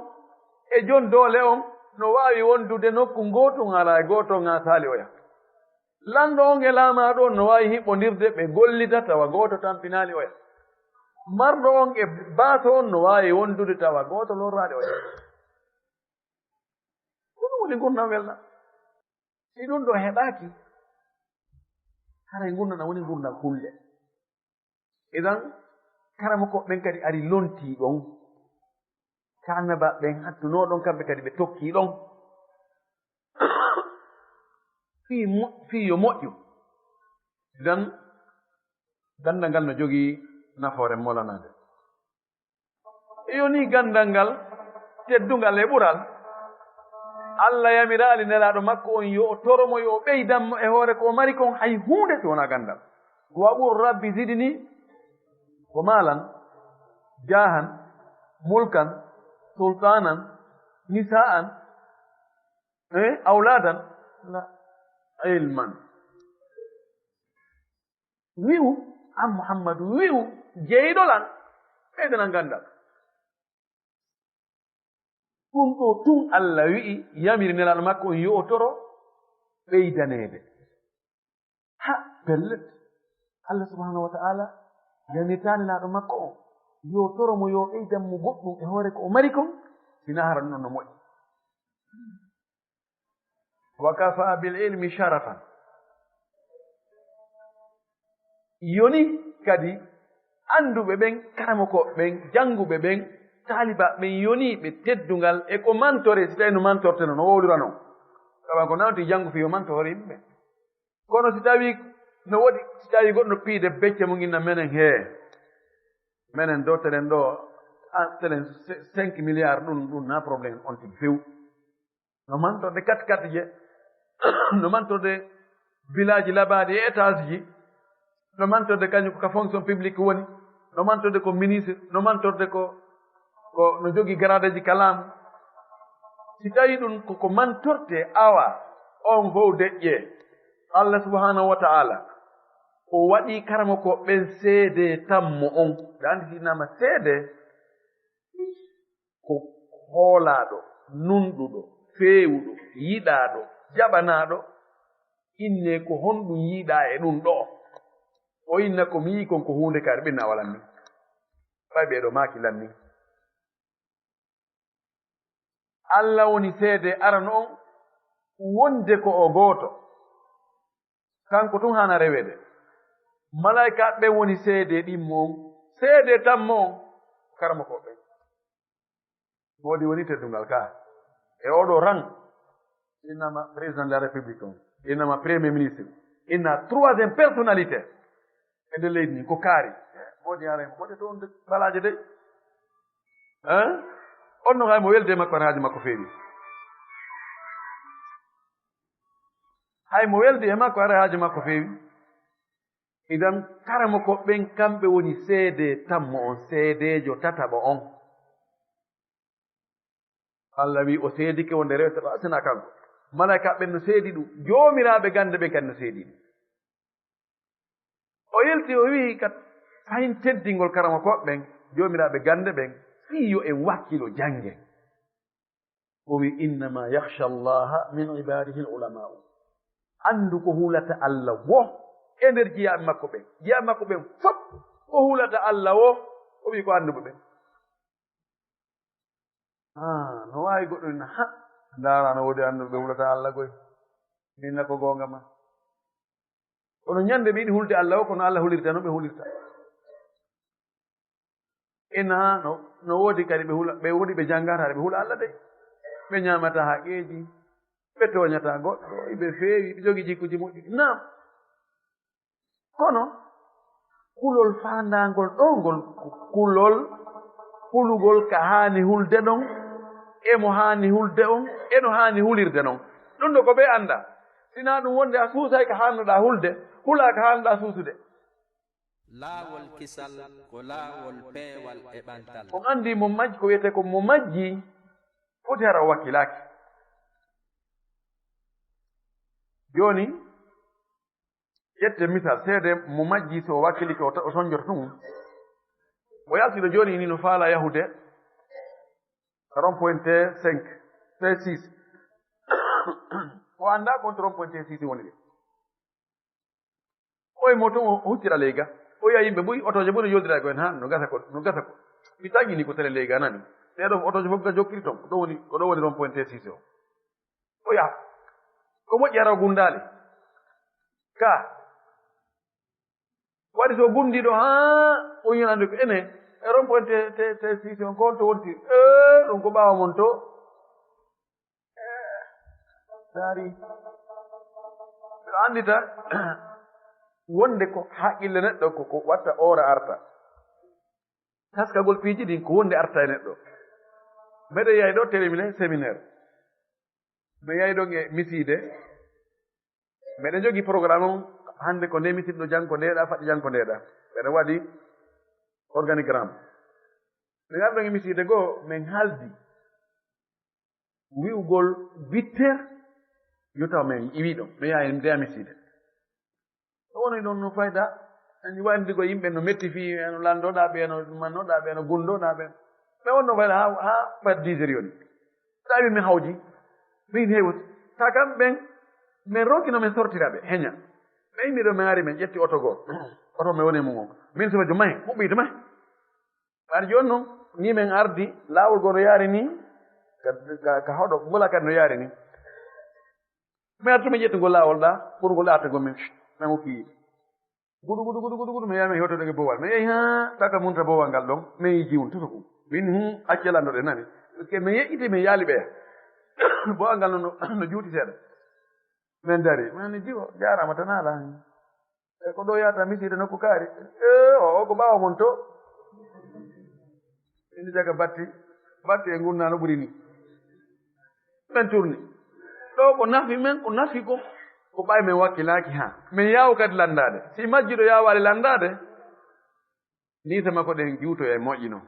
e jon doole on no waawi wondude nokku ngootu, ŋaara e gooto ŋaa saali oya. Lanɗo on e laamaaɗo on no waawi hiɓɓondirde, ɓe gollida tawa gooto tampinaali oya. Marɗo on e baaso on no waawi wondude tawa gooto lorraali oya. Ko ɗum woni ngurndan welɗan. Si ɗum ɗo heɓaaki, haray ngurndan woni ngurndan hulle. Idan, karamokooɓe ɓen kadi ari lontii ɗon. Ka annabaaɓe ɓen hattunoo ɗon, kamɓe kadi ɓe tokkii ɗon. Fii mo-, fii yo moƴƴu. Idan, ganndal ngal no jogii nafoore molanaande. Iyo ni ganndal ngal, teddungal e ɓural. Allah yamiraali Nelaaɗo makko on yo o toro mo, yo o ɓeydan mo e hoore ko o mari kon hay huunde si wonaa ganndal. Wa qul rabbi zidni ko maalan, jaahan, mulkan, sultaanan, nisaa'an, eh, awlaadan, la, ilman. Wi'u, an Muhammadu, wi'u, jeyɗo lan, ɓeydanan ganndal. Ɗum ɗo tun Allah wi'i, yamiri Nelaaɗo makko on yo o toro ɓeydaneede. Ha, pellet, Allah subhanahu wa ta'ala Yamirataa nelaaɗo makko on, yo toro mo yo ɓeydan mo goɗɗum e hoore ko o mari kon, si naa hara ɗum ɗon no moƴƴi. Wa kafa bil ilmi sharafan. Yoni kadi annduɓe ɓen, karamokooɓe ɓen, jannguɓe ɓen, taalibaaɓe ɓen, yoni ɓe teddungal e ko mantore, si tawi no mantorte no, no wowlira non. Sabu ko nawti janngu fii yo mantore yimɓe. Kono si tawi no woodi, si tawi goɗɗo piide becce mum inna menen hee, menen do telen ɗo, ah, telen cinq milliards ɗum, ɗum na problème on tigi few. No mantorde kat kat je, no mantorde village labaaɗi e étage ji, no mantorde kañum ko ka fonction publique woni, no mantorde ko ministre, no mantorde ko, ko no jogi garadeji ka laamu. Si tawi ɗum ko, ko mantorte awa on fow deƴƴe, Allah subhanahu wa ta'ala o waɗi karamoko ɓen seede tammo on. Ɗa andi si innama seede, ko hoolaaɗo, nunɗuɗo, feewuɗo, yiɗaaɗo, jaɓanaaɗo, inne ko honɗum yiɗaa e ɗum ɗo? O inna ko mi yi'i kon ko huunde kare ɓinna walan ni. Ɓay ɓeeɗo maaki lan ni. Allah woni seede arano on wonde ko o gooto. Kanko tun haana reweede. Malaa'ikaaɓe ɓen woni seede ɗimmo on, seede tammo on, karamoko ɓen. Woodi woni teddungal ka. E oɗo rang, innama président de la république on, innama premier ministre, inna troisième personnalité. E nder leydi ni ko kaari. Woodi haray mo, woodi toon de balaaje de. Hein? On no hay mo welde e makko, hara haaji makko feewi. Hay mo weldi e makko, hara haaji makko feewi. Idan, karamoko ɓen kamɓe woni seede tammo on, seedeejo tataɓo on. Allah wi o seedike wonde rewte ɗo, sina kanko. Malaika ɓen no seedi ɗum, joomiraaɓe gande ɓen kadi no seedi ɗum. O yilti, o wi'i kat, fahin teddingol karamoko ɓen, joomiraaɓe gande ɓen, fii yo en wakkilo janngen. O wi'i, "Innama yakhsha Allaha min ibadihi al-ulama'u." Anndu ko hulata Allah wo e nder jiyaaɓe makko ɓen. Jiyaaɓe makko ɓen fop ko hulata Allah wo, o wi'i ko annduɓe ɓen. Ah, no waawi goɗɗo ina, ha, ndaara no woodi annduɓe hulata Allah goy. Inna ko goonga ma. Kono ñande ɓe yiɗi hulde Allah o, kono Allah hulirta no ɓe hulirta. Ina no, no woodi kadi ɓe hula, ɓe woni ɓe janngataa, ɓe hula Allah de. Ɓe ñaamataa haqqeeji, ɓe tooñataa goɗɗo, ɓe feewi, ɓe jogii jikkuuji moƴƴuɗi. Naam. Kono, kulol faandaangol ɗo ngol, kulol hulugol ka haani hulde ɗon, e mo haani hulde on, e no haani hulirde non. Ɗum ɗo ko ɓe annda. Sinaa ɗum wonde a suusay ka haannoɗaa hulde, hulaa ka haannoɗaa suusude. Laawol kisal ko laawol peewal e ɓantal. On anndi mo majji, ko wiyetee ko mo majji foti hara o wakkilaaki. Jooni, ƴette misal, seede mo majji so o wakkilike o ta-, o sonjoto ɗum. O yaltiɗo jooni ni no faala yahude rond-point T cinq, T six. O anndaa ko on to rond-point T six woni de. Oye mo tun o huccira leyga. O yi'a yimɓe buy, otooje buy no yoldira e ko en haa, no gasa ko, no gasa ko. Mi taƴini ko tele leyga nani. Ɗee ɗoo otooje fof ga jokkiri ton. Ko ɗo woni, ko ɗo woni rond-point T six o. O yaha. Ko moƴƴi hara o gunndaali. Ka. Waɗi so gunndiiɗo haa o yinande ko ene. E rond-point T, T, T six on ko on to wonti. Ee, ɗum ko ɓaawo mon to. Daari. Miɗo anndita wonde ko haqqille neɗɗo ko, ko watta oora arta. Taskagol piiji ɗin ko wonde arta e neɗɗo. Meɗen yahi ɗo termine séminaire. Mi yahi ɗon e misiide. Meɗen jogii programme on, hannde ko nde misiide ɗo, janngo ko ndeeɗa, faɗi janngo ko ndeeɗa. Meɗen waɗi organigramme. Min ari ɗon e misiide goo, min haaldi. Wi'ugol huit heures, yo taw min iwii ɗon. Mi yaha en ndeya misiide. O woni ɗon no fayda, en wandi ko yimɓe no metti fii, eno landoɗaa ɓe, eno mannoɗaa ɓe, eno gundoɗaa ɓe. Ɓe wonno fayda haa, haa fayda dix heures yoni. Tawi mi hawji, min hewti. Ta kam ɓen, min ronki no min sortira ɓe, heña. Ɓeyni ɗo men ari, men ƴetti oto goo. Oto men woni e mum on. Min subajo mahi, huɓɓiito mahi. Ɓaade jooni noon, ni men ardi, laawol goo no yaari ni, ka, ka, ka hoɗo, ngola kadi no yaari ni. Men arti men ƴetti ngol laawol ɗaa, ɓurngol ɗaatagol men, men hokki yiide. Gudu, gudu, gudu, gudu, gudu, men yahi men hewtodaaki boowal. Men yehi haa taka munta boowal ngal ɗon, men yi jiwun tutuku. Min, hum, acce lanndo ɗe nani. Ke men yeƴƴiti, men yaali ɓeya. Boowal ngal no, no, no juuti seeɗa. Men dari, men ni jiwo, jaaraama tan ala. E ko ɗo yahata misiide nokku kaari. E, o, o ko ɓaawo mon to. Indi daga batti, batti e ngunna no ɓuri ni. Men turni. Ɗo ko nafi men, ko nafi ko, ko ɓay men wakkilaaki haa. Men yaawu kadi lanndaade. Si majjuɗo yaawaali lanndaade, liita makko ɗen juutoya e moƴƴino.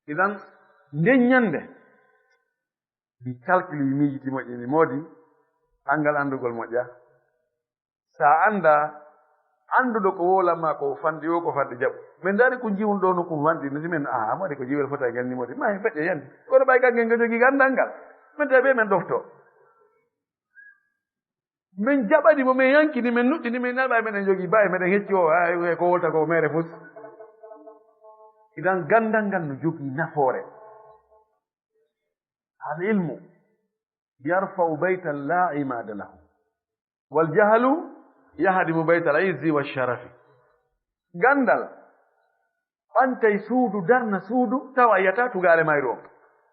Idan, nden ñande, mi calcule, mi miijiti moƴƴi, mi moodi, anngal anndugol moƴƴa. Sa annda, annduɗo ko wowlan ma ko fanɗi, o ko fanɗi jaɓu. Min ndaari ko jiwun ɗo no ko fanɗi, no si men, ah, mari ko jiwel fota ngal ni modi. Ma en feƴƴa yandi. Kono ɓay kanngel ngal jogii ganndal ngal. Min tawi ɓe men ɗofto. Min jaɓani mo, min yankini, min nuɗɗini, min nalɓa, meɗen jogii baay, meɗen hecci o, ay, ko wolta ko mere fus. Idan ganndal ngal no jogii nafoore. Al ilmu yarfa'u baytan la imada lahu. Wal jahlu yahdimu baytal izzi wa sharafi. Ganndal ɓantay suudu, darna suudu, tawa a yiyata tugaale mayru on.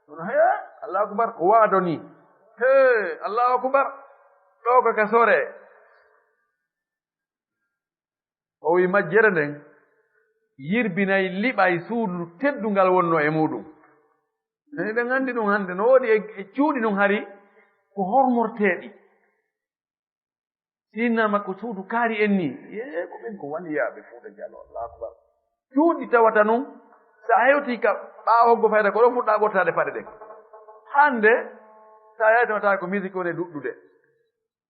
Kono, he, Allahu akbar, ko waado ni. He, Allahu akbar, ɗo ko ka sore. O wi majjere nden yirbinay, liɓay suudu teddungal wonno e muɗum. Eɗen anndi ɗum hannde, no woodi e, e cuuɗi ɗum hari ko hormorteeɗi. Sinnama ko suudu kaari en ni, ye ko ɓen ko waliyaaɓe Fuuta Jallo, Allahu akbar. Cuuɗi tawata nun, sa hewti ka ɓaawo go fayda ko ɗo fuɗɗa ɓortaade paɗe ɗen. Hannde, sa yahi tawata ko musique woni e duɗɗude.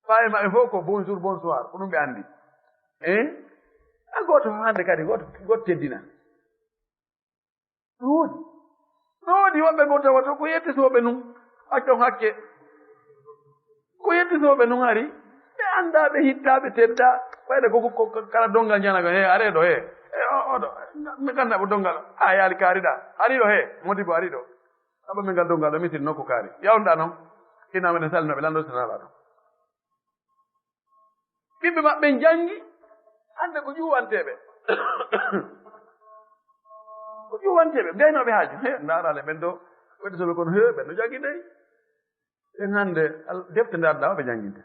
Faawe maɓɓe fof ko bonjour, bonsoir, ko ɗum ɓe anndi. Hein? A gooto fof hannde kadi, gooto, gooto teddina. No woodi. No woodi woɓɓe goo tawa to ko yettisooɓe nun. Accon hakke. Ko yettisooɓe nun hari. Ɓe anndaa, ɓe hittaa, ɓe teddaa. Ɓayde ko, ko, ko kala donngal ñanaga, he, aree ɗo, he. E, o, o ɗo. Mi ganda ko donngal. A yaali kaari ɗa. Ari ɗo, he. Modibo ari ɗo. Aɓa min ngal donngal ɗo, mitin nokku kaari. Yawnɗa non. Ina meɗen salmina ɓe lanndo sinala ɗo. Ɓiɓɓe maɓɓe njanngi, hannde ko ƴuwanteeɓe. Ko ƴuwanteeɓe, gaynooɓe haaju. He, ndaara le, ɓen ɗo, ɓen ɗo soɓe kono, he, ɓen ɗo janngi dey. Ɓen hannde, al-, defte ndaarɗaa, ɓe jannginte.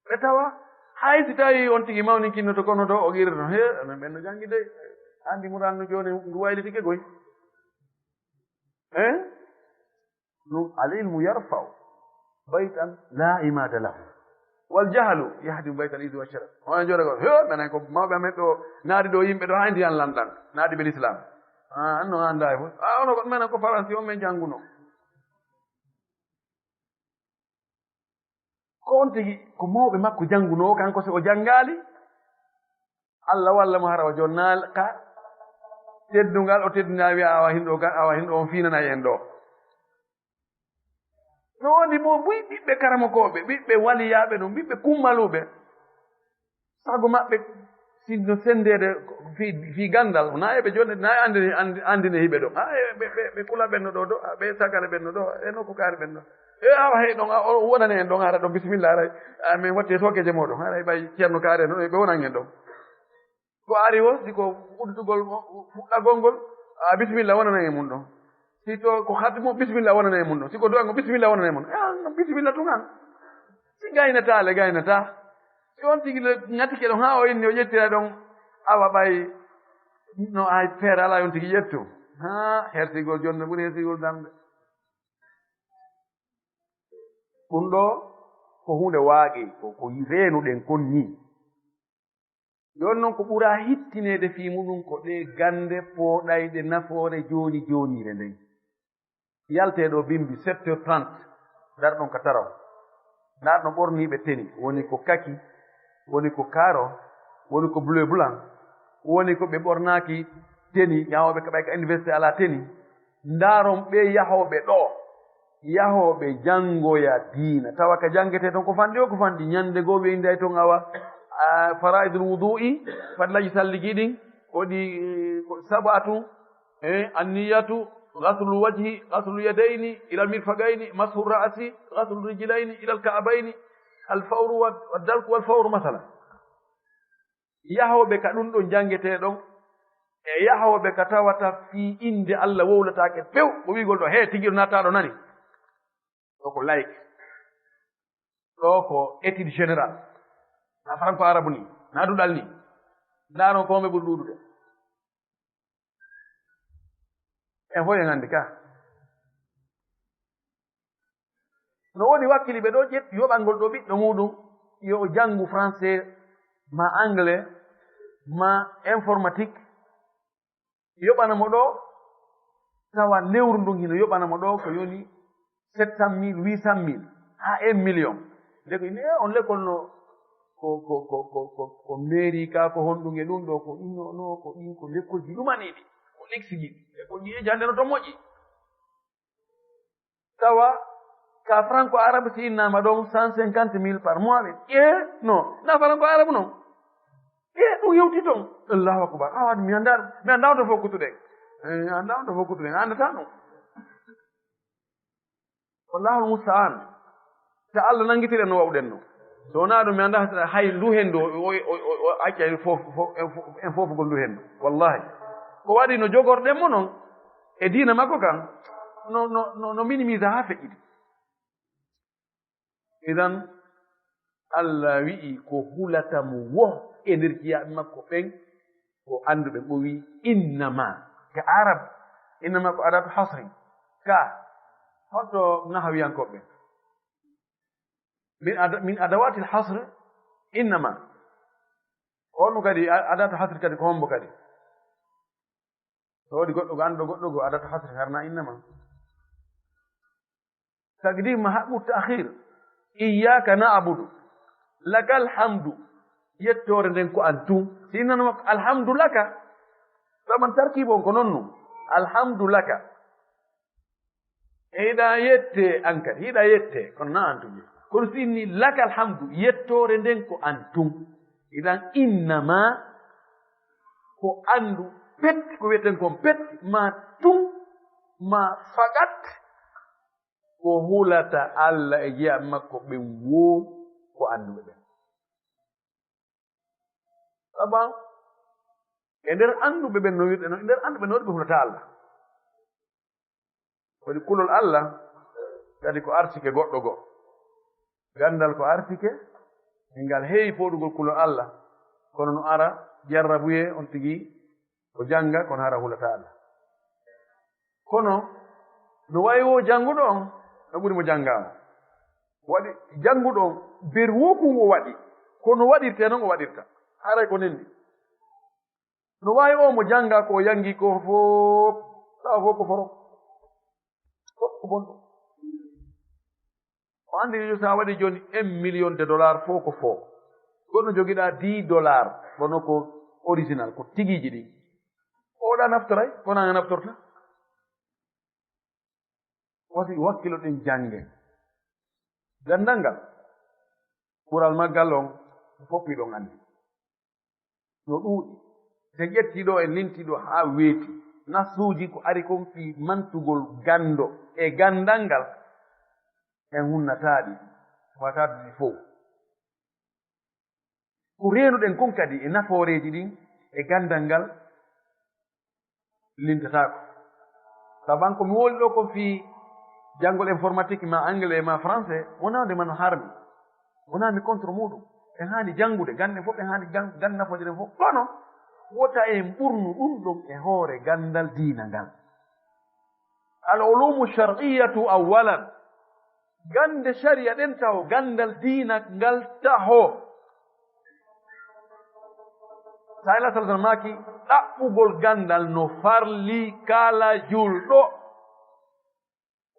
Ɓe tawa, hay si tawi on tigi mawninkinnoto kono to, o qirroto, he, amen ɓen ɗo janngi dey. Anndi Muraan no jooni, ngu waylitike goy. Hein? Ɗum, al ilmu yarfa'u baytan la imada lahu. Wal jahlu yahdimu baytal izzi wa sharaf. Onon jooɗo ko, he, menen ko mawɓe amen ɗo, naadi ɗo yimɓe ɗo, hay ndiyan lanɗan, naadi ɓe l'islam. Ah, an no anndaa e fof. Ah, ono ko, menen ko Faransi on men jannguno. Ko on tigi, ko mawɓe makko janngunoo, kanko si o janngaali, Allah walla mo hara o jonnaali ka teddungal, o teddinaa wiya awa hinɗo ka, awa hinɗo on fiinanay en ɗo. No woodi mo buy ɓiɓɓe karamokooɓe, ɓiɓɓe waliyaaɓe ɗum, ɓiɓɓe kummaluuɓe. Sago maɓɓe, si no senndeede fii, fii ganndal, na eɓe joɗde, na anndine, anndi-, anndine hiɓe ɗo. Ha, e ɓe, ɓe, ɓe kula ɓen no ɗo, ɗo, ɓe sagare ɓen no ɗo, e nokku kaari ɓen no. E awa hey ɗon, a, o wonani en ɗon, hara ɗon, bisimilla, aray. A, min watti e sookeje mooɗon, haray ɓay ceerno kaari en ɗon, ɓe wonan en ɗon. Ko ari wo, si ko udditugol, fuɗɗagol ngol, a, bisimilla, wonanan e mum ɗon. Si to ko hatmu, bisimilla, wonanan e mum ɗon. Si ko du'ango, bisimilla, wonanan e mum ɗon. E, an, bisimilla tun an. Si gaynataa le, gaynataa. Si on tigi le ŋatike ɗon haa o inni, o ƴettira ɗon, awa ɓay no ay feere alaa, on tigi ƴettu. Haa, hersigol jonne ɓuri hersigol darnde. Ɗum ɗo ko huunde waaqi'i, ko, ko reenuɗen kon nii. Jooni noon ko ɓuraa hittineede fii muɗum ko ɗee gannde pooɗayɗe nafoore jooni jooniire nden. Yaltee ɗo bimbi sept heures trente, ndarɗon ka taraw. Ndarɗon ɓorniiɓe teni, woni ko kaki, woni ko karo, woni ko bleu blanc, woni ko ɓe ɓornaaki teni, yahooɓe ka ɓay ka université alaa teni. Ndaaron ɓee yahooɓe ɗo. yahooɓe janngoya diina, tawa ka janngete toon ko fanɗi o, ko fanɗi. Ñannde goo ɓe innday toon awa, a, faraidul wudu'i, fadlaji salligi ɗin, ko ɗi, eh, ko sab'atu, eh, anniyatu, ghaslul wajhi, ghaslul yadayni ilal mirfaqayni, mashu ra'si, ghaslul rijlayni ilal ka'bayni, al fawru wa, wa dalku wal fawru, masalan. Yahooɓe ka ɗum ɗon janngetee ɗon, e yahooɓe ka tawata fii innde Allah wowlataake pew, ko wi'ugol ɗo, "Hee, tigi ɗo naataaɗo nani." Ɗo ko like. Ɗo ko étude générale. Na franco arabe ni, na duɗal ni. Ndaaron ko homɓe ɓuri ɗuuɗude. En fof en anndi ka. No woni wakkiliiɓe ɗo ƴetti yoɓangol ɗo ɓiɗɗo muɗum, yo o janngu français, ma anglais, ma informatique, yoɓana mo ɗo, tawa lewru ndun hino yoɓana mo ɗo ko yoni sept cent mille, huit cent mille, haa un million. Nde ko ine on lekkol no ko, ko, ko, ko, ko, ko mairie ka, ko honɗum e ɗum ɗo, ko inno no, ko ɗin, ko lekkolji ɗumaniiɗi, ko leksijiɗi, lekkolji e jannde no to moƴƴi. Tawa ka franco arabe si innama ɗon cent cinquante mille par mois, ɓe, e, no, na franco arabe non. E, ɗum hewti ton. Allahu akbar. Awa, mi annda, mi annda on to fof kuttuɗen. Eh, mi annda on to fof kuttuɗen, a anndata non. Wallahul musta'an. Ta Allah nanngitiren no wawɗen no. So wonaa ɗum, mi annda hay ndu henndu o, o, o, o, o acca en fof, fof, en fof, en foofugol ndu henndu. Wallahi. Ko waɗi no jogorɗen mo non e diina makko kan, no, no, no, no minimise haa feƴƴiti. Idan, Allah wi'i ko hulata mo wo e nder jiyaaɓe makko ɓen, ko annduɓe, o wi'i, "Innama." Ka Arab, "Innama" ko adatu hasri. Ka, hoto nahawiyankooɓe? Min ada-, min adawatil hasr, "Innama." Ko honɗum kadi, a-, adatu hasri kadi, ko hombo kadi? So waɗi goɗɗo go annduɗo goɗɗo go adatu hasri harna innama. Taqdim ma haqqu ta'khir. Iyyaka na'budu. Lakal hamdu. Yettoore nden ko an tun. Si innanama alhamdu laka. Saban tarkibu on ko non nun. Alhamdu laka. E hiɗa yette an kadi, hiɗa yette, kono na an tun. Kono si inni lakal hamdu, yettoore nden ko an tun. Idan innama ko anndu pet, ko wiyeten kon pet, ma tun, ma fakat, ko hulata Allah e jiyaaɓe makko ɓen wo ko annduɓe ɓen. Saban, e nder annduɓe ɓen no wirɗe, no, e nder annduɓe no wirɗe hulata Allah. Waɗi kulol Allah, kadi ko arsike goɗɗo go. Ganndal ko arsike, e ngal heewi fooɗugol kulol Allah, kono no ara jarrabuyee on tigi, o jannga, kono hara hulata Allah. Kono no wayi wo jannguɗo on, no ɓuri mo janngaama. Waɗi jannguɗo on, ber wo kun o waɗi, kono waɗirtee non o waɗirta. Haray ko nendi. No waawi o mo jannga ko o janngi ko fof, tawa fof ko foro. Fof ko bonɗo. O anndi yo sa waɗi jooni un million de dollars fof ko fof. Kono jogiɗa dix dollars, kono ko original, ko tigiiji ɗin. Oɗa naftoray, kono an a naftorta. Wasi wakkiloɗen jannge. Ganndal ngal, ɓural maggal on, fof miɗon anndi. No ɗuuɗi. Si en ƴetti ɗo, en linti ɗo haa weeti. Nasuuji ko ari kon fii mantugol ganndo e ganndal ngal, en hunnataa ɗi, wataata ɗi fow. Ko reenuɗen kon kadi e nafooreeji ɗin e ganndal ngal lintataako. Saban ko mi woli ɗo ko fii janngol informatique ma anglais ma français, wonaa nde mano harmi. Wonaa mi contre muɗum. En haani janngude, ganndal fof en haani gan-, ganndal nafoore nden fof. Kono wota en ɓurnu ɗum ɗon e hoore ganndal diina ngal. Al ulumu shar'iyyatu awwalan. Gannde shari'a ɗen taho, ganndal diina ngal taho. Sa ila sallallahu alaihi wasallam maaki, ɗaɓɓugol ganndal no farli kala julɗo.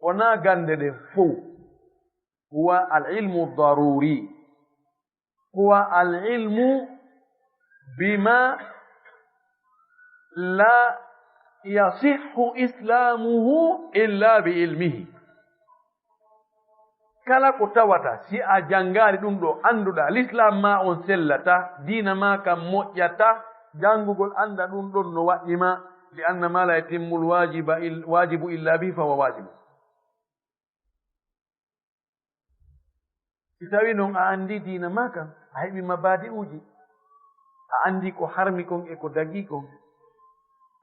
Wonaa gannde ɗen fow. Huwa al ilmu daruri. Huwa al ilmu bima la yasihhu islamuhu illa bi ilmihi. Kala ko tawata, si a janngaali ɗum ɗo, annduɗaa, Lislaam maa on sellataa, diina maa kan moƴƴataa, janngugol annda ɗum ɗon no waɗɗi ma, li anna maa la yatimmul waajiba il-, waajibu illa bihi fa huwa waajibu. Si tawii non a anndii diina maa kan, a heɓii mabaadi'uuji, a anndii ko harmi kon e ko dagii kon,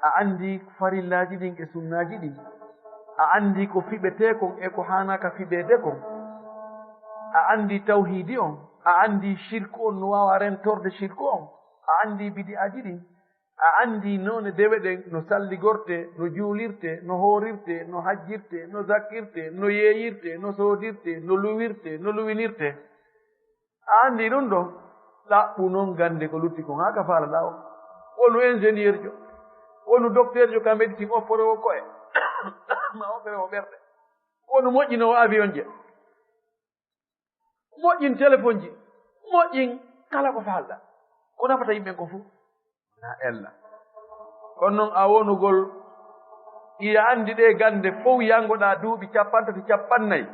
a anndii farillaaji ɗin e sunnaaji ɗin, a anndii ko fiɓetee kon e ko haanaaka fiɓeede kon, a anndii tawhiidi on, a anndii shirku on no waawa rentorde shirku on, a anndii bidi'aaji ɗin, a anndii noone dewe ɗen no salligortee, no juulirtee, no hoorirtee, no hajjirtee, no zakkirtee, no yeeyirtee, no soodirtee, no luwirtee, no luwinirtee. A anndii ɗum ɗon, ɗaɓɓu non gannde ko lutti kon haa ka faalaɗaa on. Wonu ingénieur jo, wonu docteur jo ka médecine, opporoowo ko'e, maa opporoowo ɓerɗe, wonu moƴƴinoowo avion je. Moƴƴin telefonji, moƴƴin kala ko faalɗaa. Ko nafata yimɓe ko fuu? Na ella. Kono noon a wonugol, iya anndi ɗee gannde fof, yanngoɗaa duuɓi cappanɗe tati, cappanɗe nayi.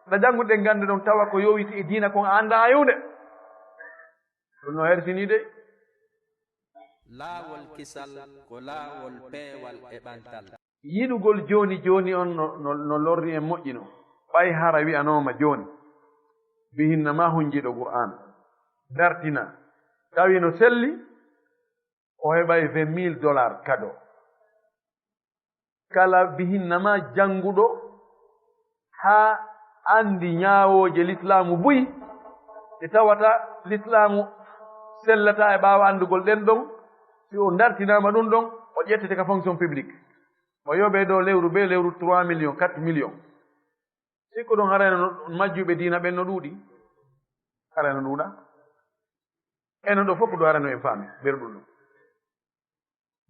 Ɗa jannguɗen gannde ɗon tawa ko yowiti e diina kon a anndaa hay huunde. Ɗum no hersinii de. Laawol kisal ko laawol peewal e ɓantal. Yiɗugol jooni jooni on no, no, no lorri en moƴƴi no. Ɓay hara wi'anooma jooni, bihinna maa hunjiiɗo Qur'aan, dartina, tawi no selli, o heɓay vingt mille dollars kado. Kala bihinna maa jannguɗo haa anndi ñaawooje lislaamu buy, ɗe tawata lislaamu sellataa e ɓaawo anndugol ɗen ɗon, si o dartinaama ɗum ɗon, o ƴettete ka fonction publique. O yoɓee ɗo lewru bee lewru trois millions, quatre millions. Sikku ɗon harayno no, majjuɓe diina ɓen no ɗuuɗi. Harayno ɗuuɗa. Eno ɗo fof ko ɗo harayno en faami, ɓerɗum ɗum.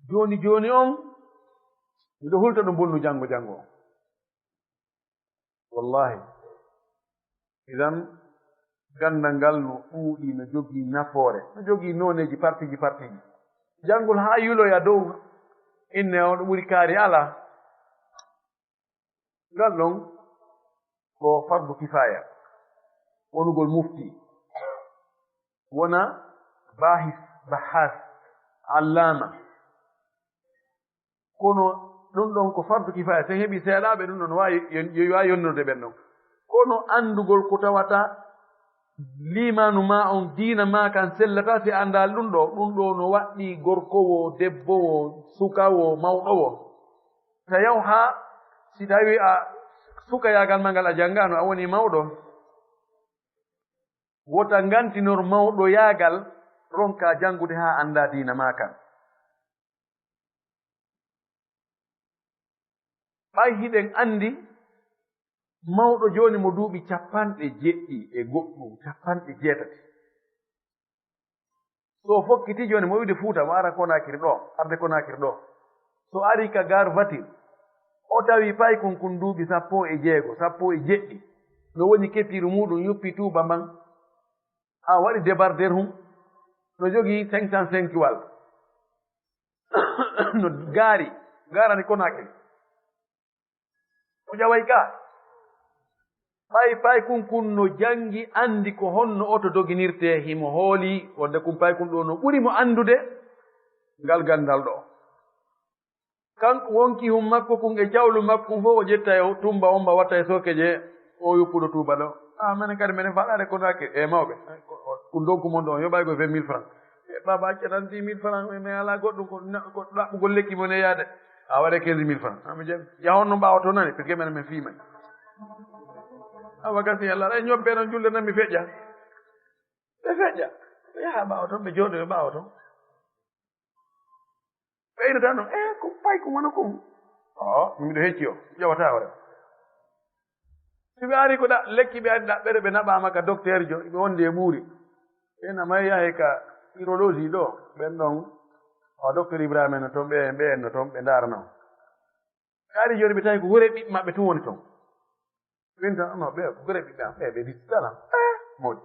Jooni jooni on, miɗo hulta ɗum bonnu janngo janngo on. Wallahi. Idan, ganndal ngal no ɗuuɗi, no jogii nafoore, no jogii nooneeji partiji partiji. Janngol haa yuloya dow inne on ɗo ɓuri kaari alaa. Ngal ɗon ko fardu kifaya, wonugol mufti, wona bahis, bahas, allama. Kono ɗum ɗon ko fardu kifaya, so en heɓii seeɗaaɓe ɗum ɗon, no waawi, yo, yo waawi yonnirde ɓen ɗon. Kono anndugol ko tawata liimaanu maa on, diina maa kan sellataa si a anndaali ɗum ɗo, ɗum ɗo no waɗɗii gorko wo, debbo wo, suka wo, mawɗo wo. Tayaw haa si tawii a sukayaagal maa ngal a janngaano, a wonii mawɗo, wota ngantinor mawɗoyaagal, ronkaa janngude haa anndaa diina maa kan. Ɓay hiɗen anndi mawɗo jooni mo duuɓi cappanɗe jeɗɗi e goɗɗum, cappanɗe jeetati. So o fokkiti jooni mo iwde Fuuta, mo ara Konaakiri ɗo, arde Konaakiri ɗo. So ari ka Gaar Vatir, o tawi paykun kun duuɓi sappo e jeego, sappo e jeɗɗi. No woni ketiiru muuɗum, yuppi tuuba mban. A waɗi débarder hum. No jogii cinq cent cinq wal. No gaari, gaarani Konaakiri. O ƴaway ka. Pay, paykun kun no janngi, anndi ko honno oto doginirtee, himo hooli wonde kun paykun ɗo no ɓuri mo anndude ngal ganndal ɗo. Kanko wonkihun makko kun e cawlu makko kun fof o ƴetta e tumba on mba watta e sooke je o yuppuɗo tuuba ɗo. A menen kadi menen faɗaade Konaakiri e mawɓe. Kun donc mon ɗo on yoɓay ko vingt mille francs. E baba acca tan dix mille francs, mais alaa goɗɗum ko na-, ko ɗaɓɓugol lekki mon e yaade. A waɗe quinze mille francs. Ami jam. Jahon no ɓaawa to nani, parce que menen men fiimay. Awa gasi Allah, e ñobbe non julde nan mi feƴƴa. Ɓe feƴƴa. Ɓe yaha ɓaawa ton, ɓe jooɗo ɓe ɓaawa ton. Ɓeydo tan non, e ko pay ko wano kon. O, miɗo hecci o, ƴewata hoore. Si ɓe ari ko ɗa-, lekki ɓe ari ɗaɓɓere, ɓe naɓaama ka docteur jo, ɓe wondi e ɓuuri. Ɓen ama yahe ka urologie ɗo, ɓen ɗon, o docteur Ibrahima en no ton, ɓe, ɓe en no ton, ɓe ndaarana on. Ɓe ari jooni ɓe tawi ko hoore ɓiɓɓe maɓɓe tun woni ton. Min tan, no, ɓe ko hoore ɓiɓɓe am, ɓe, ɓe dittitala. Eh, moƴƴi.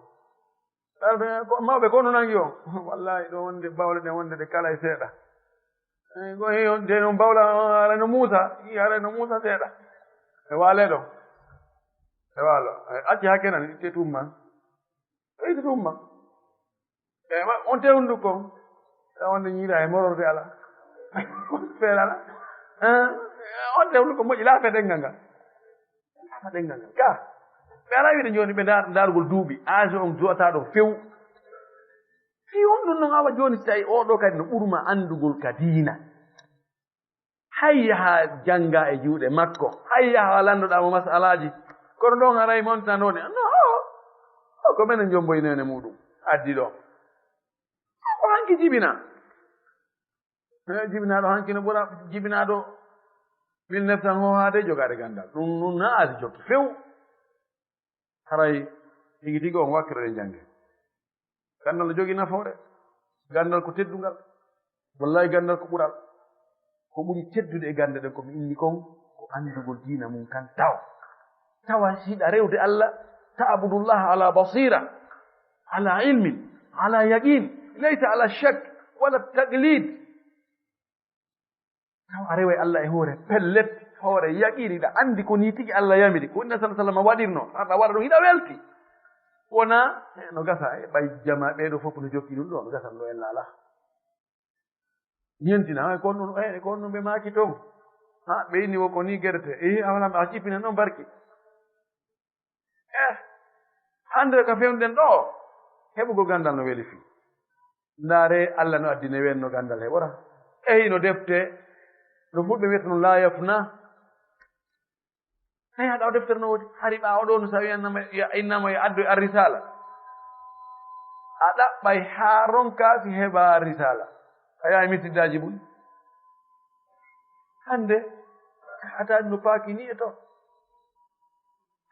Ɓe, ko mawɓe ko no nangi on. Wallahi ɗo wonde bawle ɗen wonde ɗe kala e seeɗa. Eh, ko he on, de on bawla, ara no Muusa, i ara no Muusa seeɗa. E waale ɗo. E waalo. Eh, acci haa kenan, itte tumma. Itte tumma. E wa-, on te hunduko. E on ñiira e mororde ala. Feere ala. Eh, on te hunduko moƴƴi laafa ɗenngal ngal. Laafa ɗenngal ngal. Ka. Ɓe ala wiide jooni ɓe ndaar-, ndaarugol duuɓi. Âge on du'ataa ɗo few. Si on ɗum non awa jooni si tawi oo ɗoo kadi no ɓurma anndugol ka diina. Hay yaha jannga e juuɗe makko, hay yaha landoɗaa mo masalaaji. Kono ɗon haray montan woni, no, o, o ko menen jomboyi nene muɗum, addi ɗo. Ko hanki jibina. Eh, jibinaaɗo hanki no ɓura jibinaaɗo mille neuf cent o haade jogaade ganndal. Ɗum, ɗum na aadi jokki few. Haray tigi tigi on wakkirore jannge. Ganndal no jogii nafoore. Ganndal ko teddungal. Wallahi ganndal ko ɓural. Ko ɓuri teddude e gannde ɗen ko mi inni kon, ko anndugol diina mum kan taw. Tawa si hiɗa rewde Allah, ta'budullaha ala basira, ala ilmin, ala yaqin, laysa ala shak, wala taqlid. Taw a reway Allah e hoore pellet, hoore yaqiini, hiɗa anndi ko nii tigi Allah yamiri, ko Nabi sallallahu alaihi wasallam waɗirno, aɗa waɗa ɗum, hiɗa welti. Wona, eh, no gasa, eh, ɓay jama ɓee ɗoo fof no jokki ɗum ɗoo, no gasa ɗo en laalaa. Ñentina, eh, ko on ɗum, eh, ko on ɗum ɓe maaki toon. Ha, ɓe inni wo ko nii gerte, eh, a wala a cippina noon barki. Eh, hannde ka fewnden ɗoo, heɓugol ganndal no weli fii. Ndaare, Allah no addine wen no ganndal heɓora. E hino defte, no fulɓe wiyata noon, laa yafna. Tawi haɗa o deftere no woodi. Hari ɓaawo ɗoo no, so a wiyan nama, ya, innama ya addu ar-risala. A ɗaɓɓay haa ronka si heɓa ar-risala. A yahay misiddaaji mum. Hannde, a tawi no paaki ni e to.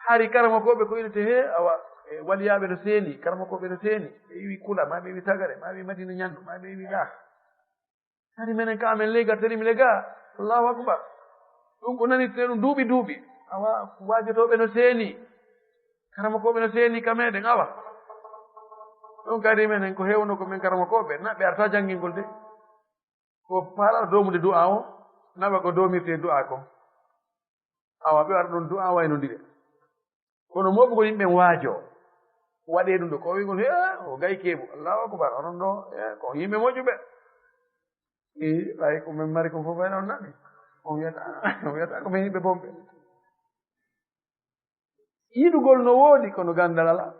Hari karamokooɓe ko inete he, awa, e waliyaaɓe no seeni, karamokooɓe no seeni. Ɓe iwi Kula, ma ɓe iwi Sagare, ma ɓe iwi Madina Ñandu, ma ɓe iwi ga. Hari menen ka amen lega, terimi lega. Allahu akbar. Ɗum ko nanirte ɗum duuɓi duuɓi. Awa, waajotooɓe no seeni. Karamokooɓe no seeni ka meɗen, awa. Ɗum kadi menen ko hewno ko men karamokooɓe, na ɓe arta janngingol de. Ko faalaa doomude du'a o, naɓa ko doomirte du'a ko. Awa, ɓe waɗa ɗon du'a waynondire. Kono moɓugol yimɓe waajo, waɗee ɗum ɗo, ko wi'gol, "He, o gay keebu, Allahu akbar, onon ɗo, he, ko yimɓe moƴƴuɓe." I, ɓay ko men mari kon fof, ɓay on nani. On wiyata, on wiyata ko men yimɓe bonɓe. Yiɗugol no woodi, kono ganndal alaa.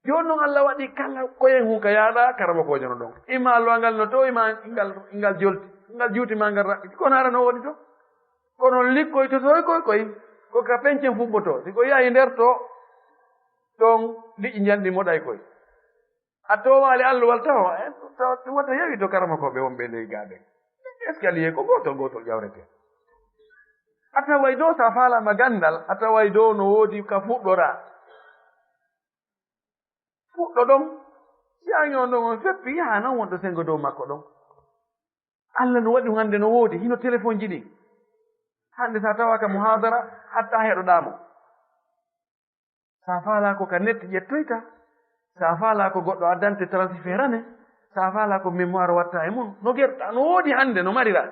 Jooni noon, Allah waɗi kala koyen hun ka yaaɗa, karamokoojo no ɗon. Imma alluwal ngal no to, imma ngal, ngal jolti, ngal juuti ma ngal raɓɓiti. Kono hara no woodi to. Kono likkoy to toy koy koy, ko ka pencen fuɓɓoto. Si ko yahi nder to, ɗon liƴƴi njanɗi moɗay koy. A toowaali alluwal taho, eh, taw, taw wata yawi to karamokooɓe wonɓe ley gaa ɓen. Escalier ko gootol, gootol ƴawretee. A taway dow, so a faalaama ganndal, a taway dow no woodi ka fuɗɗoraa. Fuɗɗo ɗon, si a ñoo ɗon on feppi, yaha non wonɗo senngo dow makko ɗon. Allah no waɗi hannde no woodi, hino telefonji ɗin. Hannde so a tawaaka muhaadara, hatta heɗoɗaa mo. Sa faalaa ko ka net ƴettoyta, sa faalaa ko goɗɗo addante transfert ne, sa faalaa ko mémoire watta e mun, no gerɗa, no woodi hannde, no marira.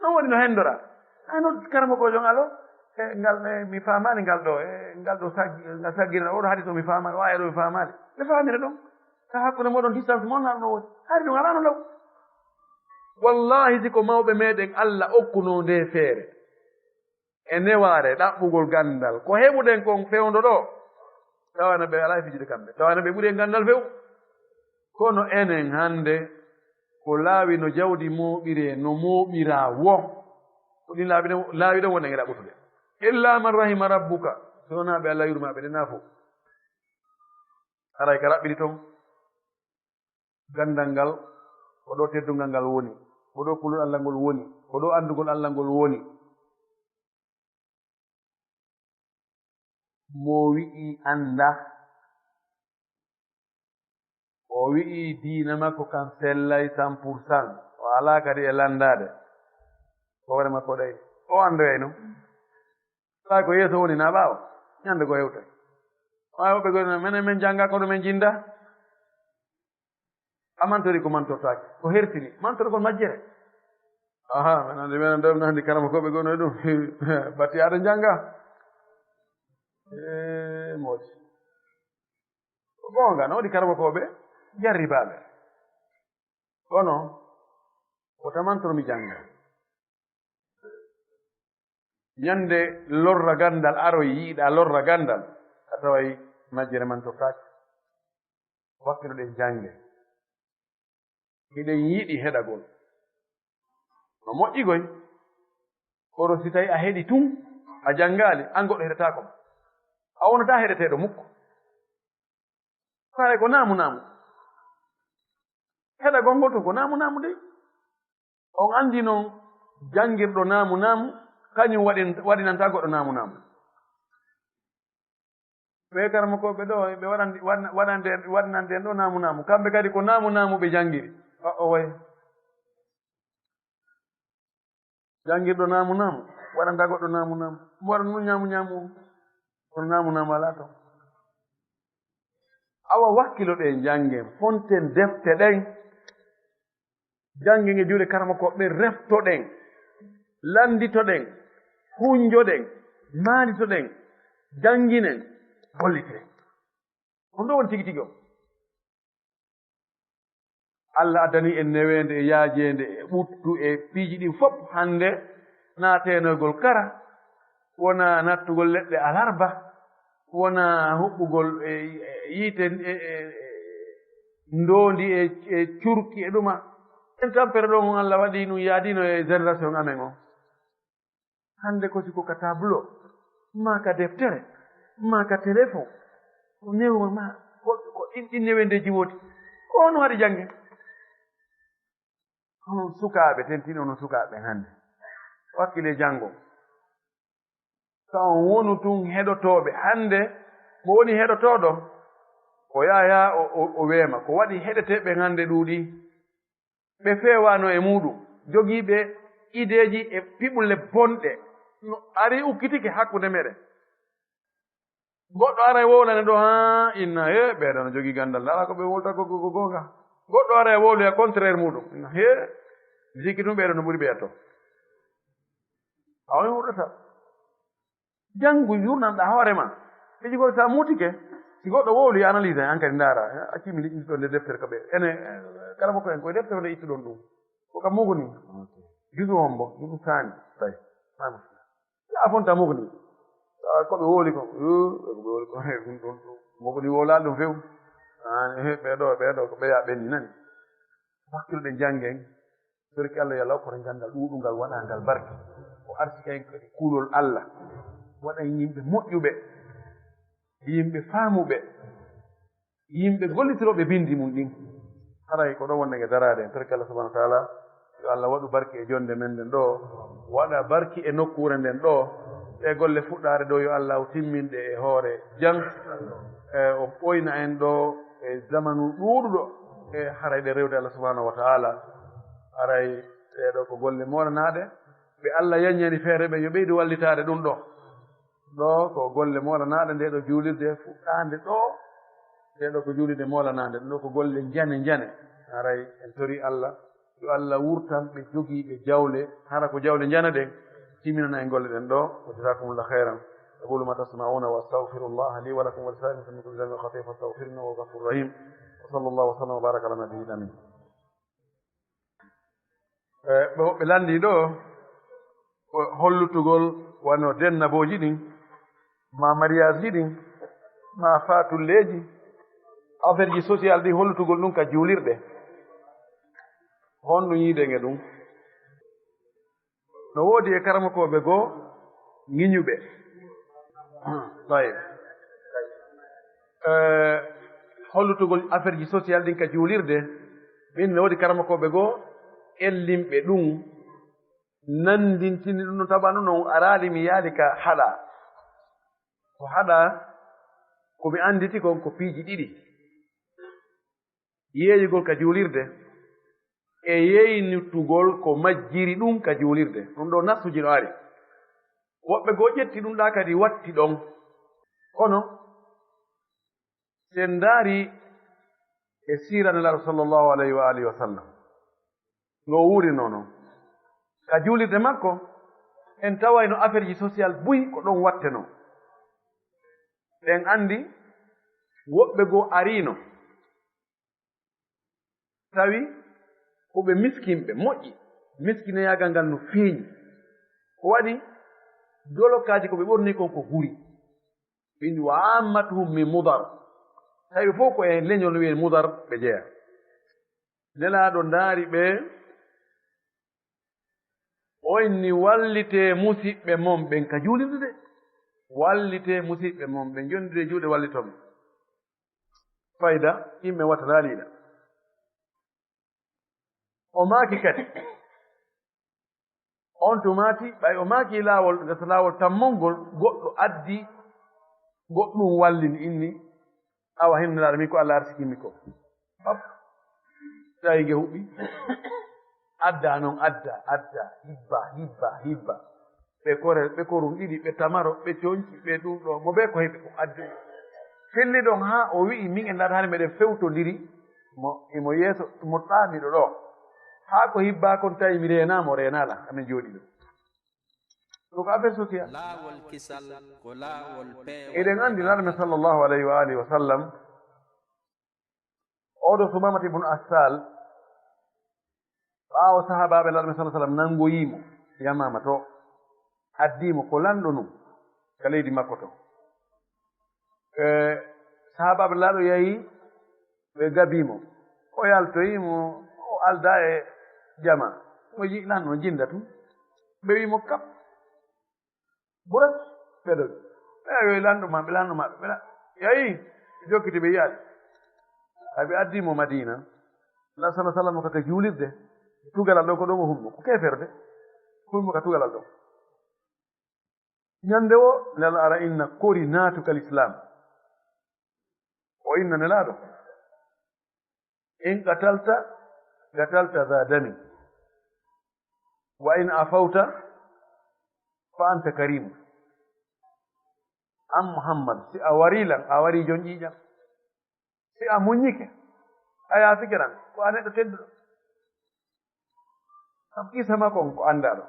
No woodi no hendora. Ay no karamokoojo ngal o, e ngal, e mi faamaali ngal ɗo, e ngal ɗo saggi-, ngal saggirna oɗo hadis o mi faamaali, o aya ɗo mi faamaali. Ɓe faamira ɗon. Ka hakkunde moɗon distance mon no woodi. Hari ɗum alaa no law. Wallahi si ko mawɓe meɗen Allah okkuno nde feere. E newaare ɗaɓɓugol ganndal. Ko heɓuɗen kon fewndo ɗo, tawana ɓe alaa e fijude kamɓe. Tawana ɓe ɓuri en ganndal few. Kono enen hannde, ko laawi no jawdi mooɓiree, no mooɓiraa wo. Ko ɗin laawi ɗen, laawi ɗen woni en e ɗaɓɓutude. Illa man rahima rabbuka. So wonaa ɓe Allah yurmaa ɓe, ɗen naa fof. Haray ka raɓɓiɗi ton. Ganndal ngal, ko ɗo teddungal ngal woni, ko ɗo kulol Allah ngol woni, ko ɗo anndugol Allah ngol woni. Mo wi'i annda, o wi'i diina makko kan sellay cent pour cent, o alaa kadi e lanndaade, hoore makko ɗay, o anndoyay no. Alaa ko yeeso woni na ɓaawo, ñande ko hewtay. Ɓaawo ɓe gona, menen men jannga kono men jinnda. A mantori ko mantortaake, ko hersini. Mantoro kon majjere. Aha, men andi, men andi, men andi karama ko ɓe gono e ɗum. Batti aɗa jannga. E moodi. Ko goonga, no waɗi karamokooɓe jarribaaɓe. Kono, ko tamanto mi jannga. Ñande lorra ganndal aroy, yiiɗa lorra ganndal, a taway majjere man tokkaaki. Wakkilo ɗen jannge. Hiɗen yiɗi heɗagol. No moƴƴi goy. Kono si tawi a heɗi tun, a janngaali, an goɗɗo heɗataako ma. A wonataa heɗeteeɗo mukko. Kare ko naamu naamu. Heɗagol ngol tun ko naamu naamu dey. On anndi non janngirɗo naamu naamu, kañum waɗin-, waɗinanta goɗɗo naamu naamu. Ɓe karamokooɓe ɗo, ɓe waɗandi-, waɗna-, waɗande-, waɗnande en ɗo naamu naamu. Kamɓe kadi ko naamu naamu ɓe janngiri. O, o way. Janngirɗo naamu naamu, waɗanta goɗɗo naamu naamu. Mo waɗa nun ñaamu ñaamu o. Kono naamu naamu alaa ton. Awa wakkilo ɗen janngen, fonten defte ɗen. Janngen e juuɗe karamokooɓe ɓen, reftoɗen, lannditoɗen, hunjoɗen, maalitoɗen, jannginen, gollitiren. Ko ɗum ɗo woni tigi tigi o. Allah addani en neweende e yaajeende e ɓuttu e piiji ɗin fof hannde, na teenoygol kara, wona nattugol leɗɗe alarba, wona huɓɓugol e, e yiite e, e, e ndoondi e, e curki e ɗuma. En tampere ɗo mo Allah waɗi ɗum yaadino e génération amen o. Hannde ko si ko ka tableau, maa ka deftere, maa ka téléphone, ko newma, maa ko, ko ɗin, ɗin newendeeji woodi. Ko on waɗi jannge. Onon sukaaɓe, tentin onon sukaaɓe hannde. Wakkile janngo. Ka on wonu tun heɗotooɓe. Hannde, mo woni heɗotooɗo, o yaayaa, o, o, o weema. Ko waɗi heɗeteeɓe hannde ɗuuɗi. Ɓe feewaano e muuɗum, jogiiɓe ideeji e piɓulle bonɗe, no ari ukkitike hakkunde meɗen. Goɗɗo ara e wowlane ɗo, haa, inna, he, ɓeeɗo no jogii ganndal, ndaara ko ɓe wowlta ko, ko, ko goonga. Goɗɗo ara e wowloya contraire muuɗum, inna, he, mi sikki ɗum ɓeeɗo no ɓuri ɓeya to. A woni wuurɗata. Janngu, yurnanɗaa hoore ma. Piiji goo, so a muutike, si goɗɗo wowli, a analyse, an kadi ndaara. Accii mi liƴƴinta ɗo nder deftere ka ɓe. Ene, eh, kala mo ko en, koye deftere nde ittuɗon ɗum. Ko ka Muguni. Ok. Juzu hombo, juzu saani. Tawi. Maa muskila. Yaa fonta Muguni. Ah, ko ɓe wowli ko. Yo, ko ɓe wowli ko. Ɗum ɗon ɗum. Muguni wowlaali ɗum few. Ah, eh, ɓee ɗo, ɓee ɗo, ko ɓeya ɓenni nani. Wakkilo ɗen janngen. Torki Allah, yo Allah okkoren ganndal ɗuuɗungal, waɗangal barke. O arsika en kadi kulol Allah. Waɗan yimɓe moƴƴuɓe, yimɓe faamuɓe, yimɓe gollitirooɓe binndi mum ɗin. Haray ko ɗon wonde nge daraade en. Torki Allah subhanahu wa taala, yo Allah waɗu barke e jonnde men nden ɗo, waɗa barke e nokkuure nden ɗo. Ɗe golle fuɗɗaare ɗo, yo Allah o timmin ɗe e hoore jam. E o ɓooyna en ɗo e zamanu ɗuuɗuɗo e haray ɗe rewde Allah subhanahu wa taala. Haray ɗee ɗo ko golle moolanaaɗe, ɓe Allah yaññani feere ɓe yo ɓeydu wallitaade ɗum ɗo. Ɗo ko golle moolanaaɗe, nde ɗo juulirde fuɗɗaande ɗo, nde ɗo ko juulirde moolanaande, ɗum ɗo ko golle njane njane. Haray en tori Allah, yo Allah wurtan ɓe jogiiɓe jawle, hara ko jawle njane ɗen, timminana en golle ɗen ɗo. Wa jazakumullahu khairan. أقول ما تسمعون وأستغفر الله لي ولكم ولسائر المسلمين من كل ذنب خطيئة فاستغفروه إنه هو الغفور الرحيم. وصلى الله وسلم وبارك على نبينا محمد. E, ɓe woɓɓe lanndii ɗo, ko hollutugol wano dennabooji ɗin, ma mariage ji ɗin, ma faatulleeji, affaire ji social ɗin, hollutugol ɗum ka juulirɗe. Honɗum yiide nge ɗum? No woodi e karamokooɓe goo ŋiñuɓe. Tayyib. Eh, hollutugol affaire ji social ɗin ka juulirde, min no woodi karamokooɓe goo ellimɓe ɗum, nanndintini ɗum no tabano non araali mi yaali ka haɗa. Ko haɗa, ko mi annditi kon ko piiji ɗiɗi. Yeeyugol ka juulirde e yeeynitugol ko majjiri ɗum ka juulirde. Ɗum ɗo nassuji no ari. Woɓɓe goo ƴetti ɗum ɗa kadi watti ɗon. Kono, si en ndaari e siira Nelaaɗo sallallahu alayhi wa alihi wa sallam, no o wuurinoo non. Ka juulirde makko, en tawayno affaire ji social buy ko ɗon wattenoo. Eɗen anndi woɓɓe goo ariino, tawi ko ɓe miskinɓe, moƴƴi, miskineyaagal ngal no feeñi. Ko waɗi, dolokaaji ko ɓe ɓorni kon ko guri. Ɓe inni, "Wa ammatuhum min Mudar." Tawi ɓe fof ko e leñol no wiyee Mudar ɓe jeyaa. Nelaaɗo ndaari ɓe, o inni, "Wallitee musiɓɓe mon ɓen ka juulirde de. Wallitee musiɓɓe mon ɓen, jonndiree juuɗe, wallitoo ɓe." Fayda, yimɓe watta laaliiɗa. O maaki kadi, on tumaati, ɓay o maaki laawol, gasa laawol tammongol, goɗɗo addi goɗɗum wallini, inni, "Awa, hinno Nelaaɗo, min ko Allah arsikimmi ko." Hop. Tawi nge huɓɓi. Adda non, adda, adda, hibba, hibba, hibba. Ɓe kore, ɓe korum ɗiɗi, ɓe tamaro, ɓe conci, ɓe ɗum ɗo. Mo ɓe ko heɓi ko addi. Filli ɗon haa o wi'i, "Min e ndaar hali meɗen fewtondiri." Mo, imo yeeso, mo ɗaamiɗo ɗo. Haa ko hibba kon tawi mi reenaama, o reenaala, amin jooɗi ɗo. Ɗum ko affaire social. Laawol kisal ko laawol peewal. Eɗen anndi Nelaaɗo men sallallahu alayhi wa alihi wa sallam, oɗo Sumamata ibn Assal, ɓaawo sahaabaaɓe Nelaaɗo men sallallahu alayhi wa sallam nangoyii mo, Yamaama to, addii mo ko lanɗo nun ka leydi makko to. E, sahaabaaɓe Nelaaɗo yahi, ɓe gabii mo. O yaltoyi mo, o aldaa e jamaa. Mo yi-, lanɗo no jinda tun. Ɓe wi'i mo, "Kap." Burat, ɓe ɗon. Ɓe wi'i, "Lanɗo ma, ɓe lanɗo ma, ɓe la-," yahi, jokkiti ɓe yi'aali. Hay ɓe addii mo Madiina. Nelaaɗo sallallahu alayhi wa sallam kaka juulirde. Tugalal ɗon ko ɗon o hummo. Ko keeferde. Hummo ka tugalal ɗon. Ñande wo, Nelaaɗo ara inna kori naatu ka Lislaam. O inna Nelaaɗo, "In qatalta, qatalta za dami. Wa in afawta, fa anta karimu." An Muhammad, si a warii lan, a warii jon ƴiiƴam. Si a muññike, a yaafike lan, ko a neɗɗo tedduɗo. Kam kisa makko on ko anndaaɗo.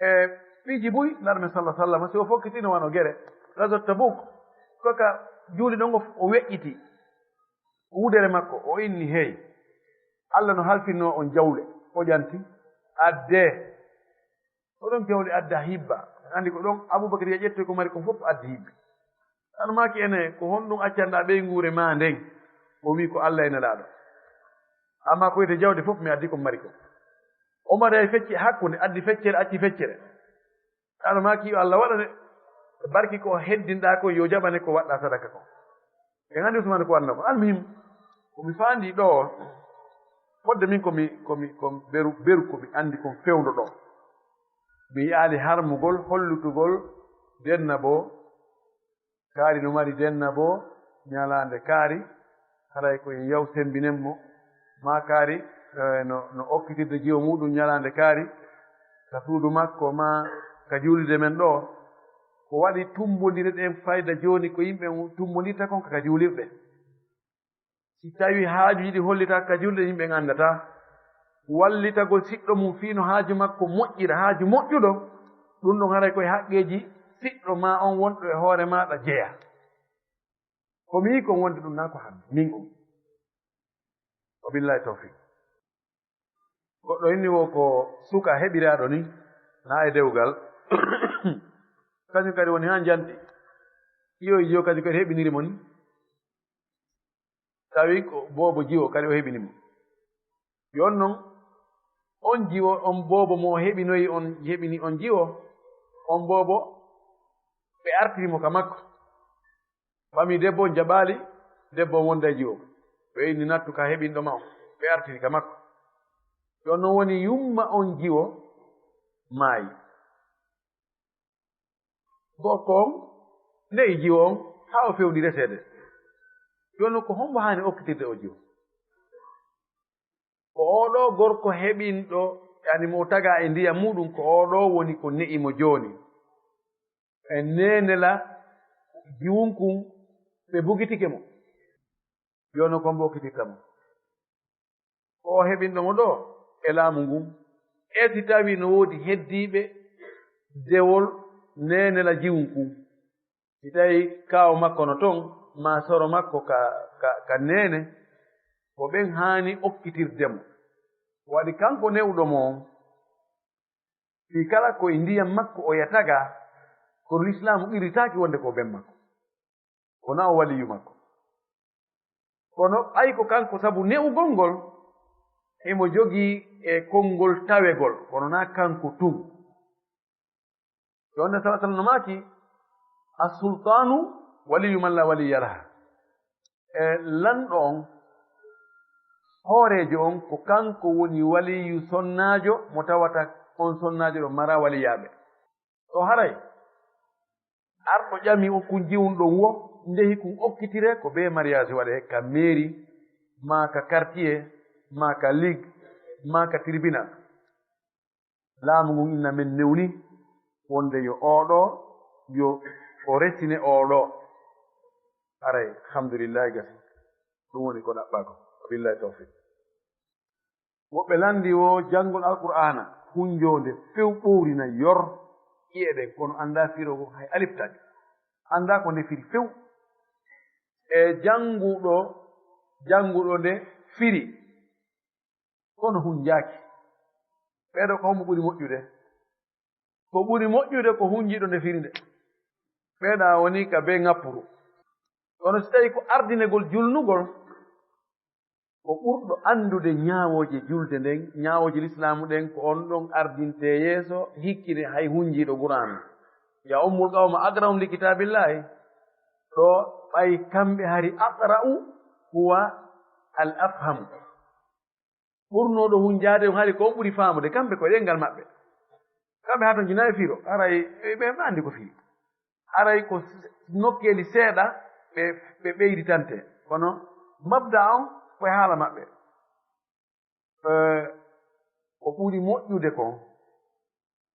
E piiji buy, Nelaaɗo men sallallahu alaihi wasallam, si o fokkitino wano gere, Gazwat Tabuk, ko ka juuli ɗon o, o weƴƴiti wudere makko, o inni, "Hey, Allah no halfinno on jawle, o ƴanti, addee." Oɗon jawle adda hibba. Anndi ko ɗon Abubakar ya ƴetti ko mari kon fof addi hibbi. An maaki ene, "Ko honɗum accanɗaa ɓeynguure maa nden?" O wi'i, "Ko Allah e Nelaaɗo." Amma ko wiyete jawdi fof mi addi ko mi mari kon. Omar yahi fecci hakkunde, addi feccere, acci feccere. An maaki yo Allah waɗane barki ko heddinɗaa ko yo jaɓane ko waɗɗaa sadaka ko. En anndi Usmaan ko wanno ko. Almuhim, ko mi faandi ɗo, fodde min ko mi, ko mi, ko mi beru, beru ko mi anndi kon fewndo ɗo. Mi yi'aali harmugol, hollutugol denna bo, kaari no mari denna bo, ñalaande kaari, haray ko en yaw semmbinen mo, maa kaari, eh, no, no okkitirde jiwo muuɗum ñalaande kaari, ka suudu makko, maa ka juulirde men ɗo, ko waɗi tummbondire ɗen fayda jooni ko yimɓe tummbondirta kon ka, ka juulirɗe. Si tawii haajuuji ɗi hollitaaka ka julde, yimɓe ɓen anndataa. Wallitagol siɗɗo mum fii no haaju makko moƴƴira, haaju moƴƴuɗo, ɗum ɗon haray ko e haqqeeji siɗɗo maa on wonɗo e hoore maaɗa jeyaa. Ko mi yi'i kon wonde ɗum naa ko hannde, min on. Wa billaahi tawfiiq. Goɗɗo inni wo ko suka heɓiraaɗo ni, naa e dewgal. Kañum kadi woni haa njanti. Iyo, iyo, kañum kadi heɓiniri mo ni. Tawi ko boobo jiwo kadi o heɓini mo. Yo on non, on jiwo, on boobo mo heɓinoyi on, heɓini on jiwo, on boobo ɓe artiri mo ka makko. Ɓami debbo on jaɓaali, debbo on wonda e jiwo. Ɓe inni nattu ka heɓinɗo ma on. Ɓe artiri ka makko. Yo non woni yumma on jiwo maayi. Gorko on ne'i jiwo on haa o fewndi reseede. Yo non ko hombo haani okkitirde o jiwo? Ko oo ɗoo gorko heɓinɗo, yani mo tagaa e ndiyam muuɗum, ko oo ɗoo woni ko ne'i mo jooni. E neenela jiwunkun ɓe bugitike mo. Yo non ko mbo okkitirta mo. Ko o heɓinɗo mo ɗoo e laamu ngun. E si tawii no woodi heddiiɓe dewol neenela jiwunkun. Si tawi kaaw makko no toon, maa soro makko ka, ka, ka neene, ko ɓen haani okkitirde mo. Waɗi kanko newɗo mo on, fii kala ko e ndiyam makko o yataga, kono lislaamu qirritaaki wonde ko ben makko. Wonaa o waliyu makko. Kono ɓay ko kanko sabu ne'ugol ngol, himo jogii e konngol tawegol, kono naa kanko tun. Yo Annabi sallallahu alaihi wasallam no maaki, "As-sultaanu waliyyu man laa waliyya lahu." E lanɗo on, hooreejo on, ko kanko woni waliyu sonnaajo mo tawata on sonnaajo ɗo mara waliyaaɓe. To haray arɗo ƴami on kun jiwun ɗon wo, ndehi kun okkitire ko bee mariage waɗe ka mairie, maa ka quartier, maa ka ligue, maa ka tribunal. Laamu ngun inna men newni wonde yo oɗo, yo o resine oɗo. Haray, alhamdulillahi, gasi. Ɗum woni ko ɗaɓɓaa ko. Wabillahi tawfiq. Woɓɓe lanndi wo janngol Alqur'aana, hunjoonde few ɓowri na yor ƴi'e ɗen, kono anndaa firo ngo hay alif tati. Anndaa ko nde firi few. E jannguɗo, jannguɗo nde firi, kono hunjaaki. Ɓeeɗo ko homo ɓuri moƴƴude? Ko ɓuri moƴƴude ko hunjiiɗo nde firi nde. Ɓeeɗa woni ka bee ŋappuru. Kono si tawi ko ardinegol julnugol, ko ɓurɗo anndude ñaawooje julde nden, ñaawooje lislaamu ɗen, ko on ɗon ardintee yeeso, hikkine hay hunjiiɗo Qur'aana. Ya ummul qawma aqra'uhum li kitaabillahi. Ɗo ɓay kamɓe hari aqra'u huwa al afhamu. Ɓurnooɗo hunjaade on hari ko on ɓuri faamude, kamɓe ko e ɗenngal maɓɓe. Kamɓe haa to njinaay firo, haray ɓe, ɓe anndi ko fii. Haray ko s-, nokkeeli seeɗa ɓe, ɓe ɓeyditante. Kono mabda on ko e haala maɓɓe. Eh, ko ɓuri moƴƴude kon,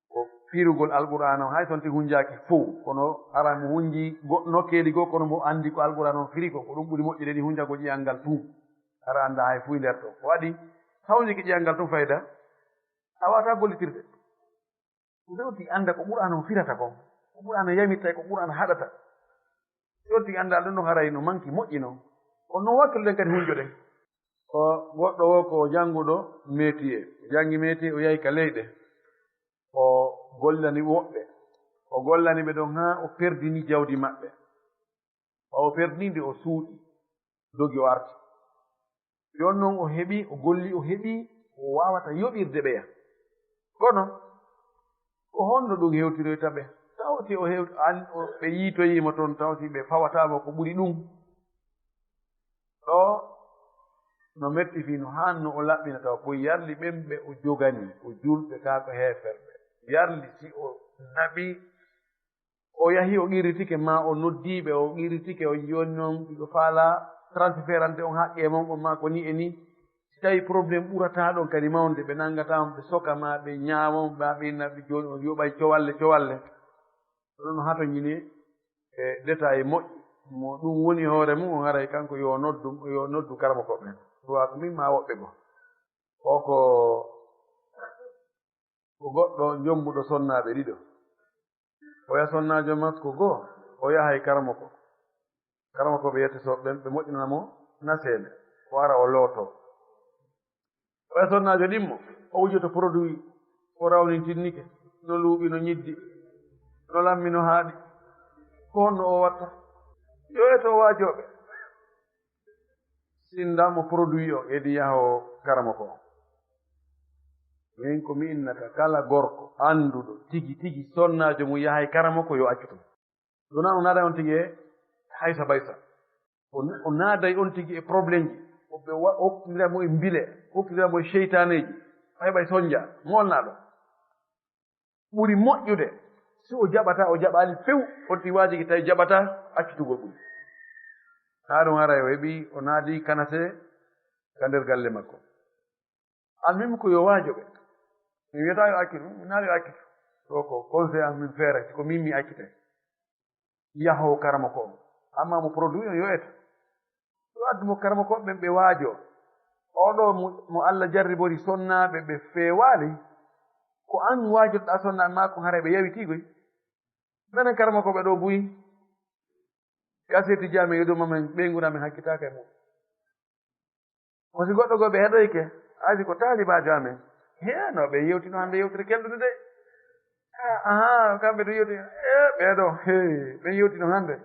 ko firugol Alqur'aana on, hay so on tigi hunjaaki fow, kono hara mo hunji go-, nokkeeli goo, kono mo anndi ko Alqur'aana on firi ko, ko ɗum ɓuri moƴƴude ni hunjagol ƴi'al ngal tun. Hara anndaa hay fuy nder ɗo. Ko waɗi, hawnjiki ƴi'al ngal tun fayda, a waawataa gollitirde. Nde on tigi annda ko Qur'aana on firata kon, ko Qur'aana yamirta e ko Qur'aana haɗata. Si on tigi anndaa ɗum ɗon haray no manki moƴƴi non. Kono non wakkiloɗen kadi hunjoɗen. O goɗɗo wo ko jannguɗo métier. O janngi métier, o yahi ka leyɗe. O gollani woɓɓe. O gollani ɓe ɗon haa o perdini jawdi maɓɓe. Ɓawo perdinde o suuɗi, dogi o arti. Jooni non o heɓi, o golli, o heɓi, o waawata yoɓirde ɓeya. Kono, ko honno ɗum hewtiroyta ɓe? Tawti o hew-, an-, o, ɓe yiitoyii mo toon, tawti ɓe fawataa mo ko ɓuri ɗum. Ɗo no metti fii no haanno o laɓɓina tawa ko yarli ɓen ɓe o jogani, o julɓe kaa ko heeferɓe. Yarli si o naɓi, o yahi o qirritike, maa o noddii ɓe, o qirritike, o jooni non miɗo faalaa transférante on haqqe e mon, on maa ko nii e nii. Si tawii problème ɓurataa ɗon kadi mawnde, ɓe nanngataa on, ɓe soka maa, ɓe ñaama on, maa ɓe inna ɓe jooni on yoɓay cowalle, cowalle. Ɗum no hatonjini e détail moƴƴi. Mo ɗum woni hoore mum, on haray kanko yo noddu, yo noddu karamokooɓe ɓen. Soit ko min maa woɓɓe goo. O ko, ko goɗɗo jombuɗo sonnaaɓe ɗiɗo. O yaha sonnaajo makko goo, o yaha e karamoko. Karamokooɓe yettetooɓe ɓen, ɓe moƴƴinana mo naseende. O ara o lootoo. O yaha sonnaajo ɗimmo, o wujoto produit, o rawnintinnike, no luuɓi, no ñiddi, no lammi, no haaɗi. Ko honno o watta? Yo eto o waajooɓe. Sinda mo produit o, edi yaha o karamoko on. Min ko mi innata kala gorko annduɗo tigi tigi sonnaajo mum yahay karamoko yo accu ɗum. Ɗum noon o naaday on tigi e haysa baysa. O, o naaday on tigi e problème ji. O ɓe wa-, okkira mo e mbile, okkira mo e seytaaneeji. Ɓay ɓay sonja, ŋolnaaɗo. Ɓuri moƴƴude, si o jaɓataa, o jaɓaali few, on tigi waajiki tawi jaɓataa, accitugol ɓuri. Haa ɗum haray o heɓi, o naadi kanasee ka nder galle makko. Almuhimmu ko yo waajo ɓe. Mi wiyataa yo accitu, mi naali yo accitu. Ɗo ko conseil am min feere, ko min mi accitay. Yahoo karamoko on. Amma mo produit on yo eto. Yo addu mo karamoko ɓen ɓe waajo. Oɗo mo, mo Allah jarribori sonnaaɓe ɓe feewaali. Ko an waajotoɗaa sonnaaɓe maa ko haray ɓe yawitiigoy. Menen karamokooɓe ɗo buy. Kasirti ji amen e dow mamen, ɓeynguure amen hakkitaaka e mum. Ko si goɗɗo goo ɓe heɗoyke, hay si ko taalibaajo amen. Hee, no ɓe yewtino hannde yewtere kelɗunde de. Ah, ahaa, kamɓe to yewti, eh, ɓee ɗoo, hee, ɓe yewtino hannde.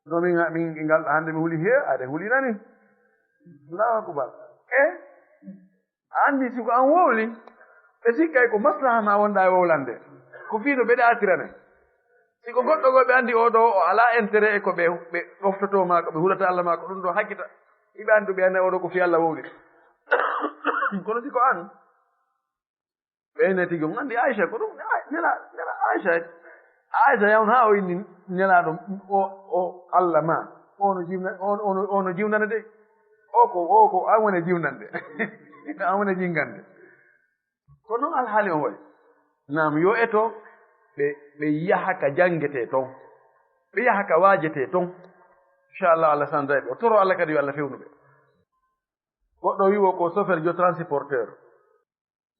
No min, min ngal hannde mi huli, hee, aɗa hulinani. Allahu akbar. Eh, a anndi si ko an wowli, ɓe sikkay ko maslaha ma wonɗaa e wowlande. Ko fii no ɓe ɗaatira ne. Si ko goɗɗo goo ɓe anndi oo ɗoo, o alaa intérêt e ko ɓe, ɓe ɗoftotoo maa, ko ɓe hulata Alla maa, ko ɗum ɗoo hakkita. Iɓe anndi ɓe anndi oo ɗoo ko fii Alla wowli. Kono si ko an, ɓe ne tigi, on anndi Aisha, ko ɗum, Ai-, nela, nela Aisha. Aisha yaw haa o inni nelaaɗo, o, o Alla maa. Ono jiwna-, on, ono, ono jiwnana de. O ko, o ko, an woni jiwnande. An woni jingande. Ko noon alhaali on waɗi. Naam, yo eto ɓe, ɓe yaha ka janngetee toon. Ɓe yaha ka waajetee toon. Inchallah, Allah sanday ɓe. O toro Allah kadi yo Allah fewnu ɓe. Goɗɗo wi'o ko chauffeur jo transporteur.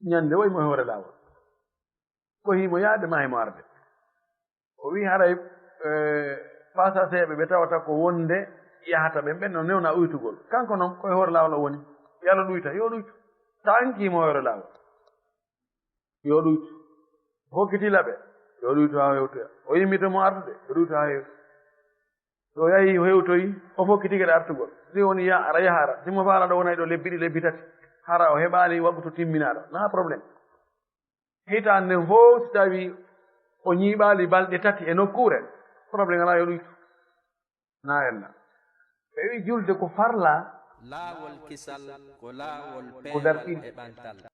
Ñande wayi mo e hoore laawol. Ko himo yaade maa himo arde. O wi'i haray, eh, pasaseeɓe ɓe tawata ko wonde yahata ɓen, ɓen no newna uytugol. Kanko noon ko e hoore laawol o woni. Yo Allah ɗuyta, yo ɗuytu. Tanki mo e hoore laawol. Yo ɗuytu. Hokkiti laɓe. Yo ɗuytu haa hewtoya. O yimmito mo artude. Yo ɗuytu haa hewtoya. So yahi o hewtoyi, o fokkiti kadi artugol. Si woni ya ara, yaha ara. Si mo faala ɗo wona e ɗo lebbi ɗi, lebbi tati. Hara o heɓaali waggutu timminaaɗo. Na problème. Hitaande nden fof si tawi o ñiiɓaali balɗe tati e nokkuure, problème alaa, yo ɗuytu. Na enna. Ɓe wi julde ko farla. Laawol kisal ko laawol ko dar peewal ɗiɗi. E ɓantal.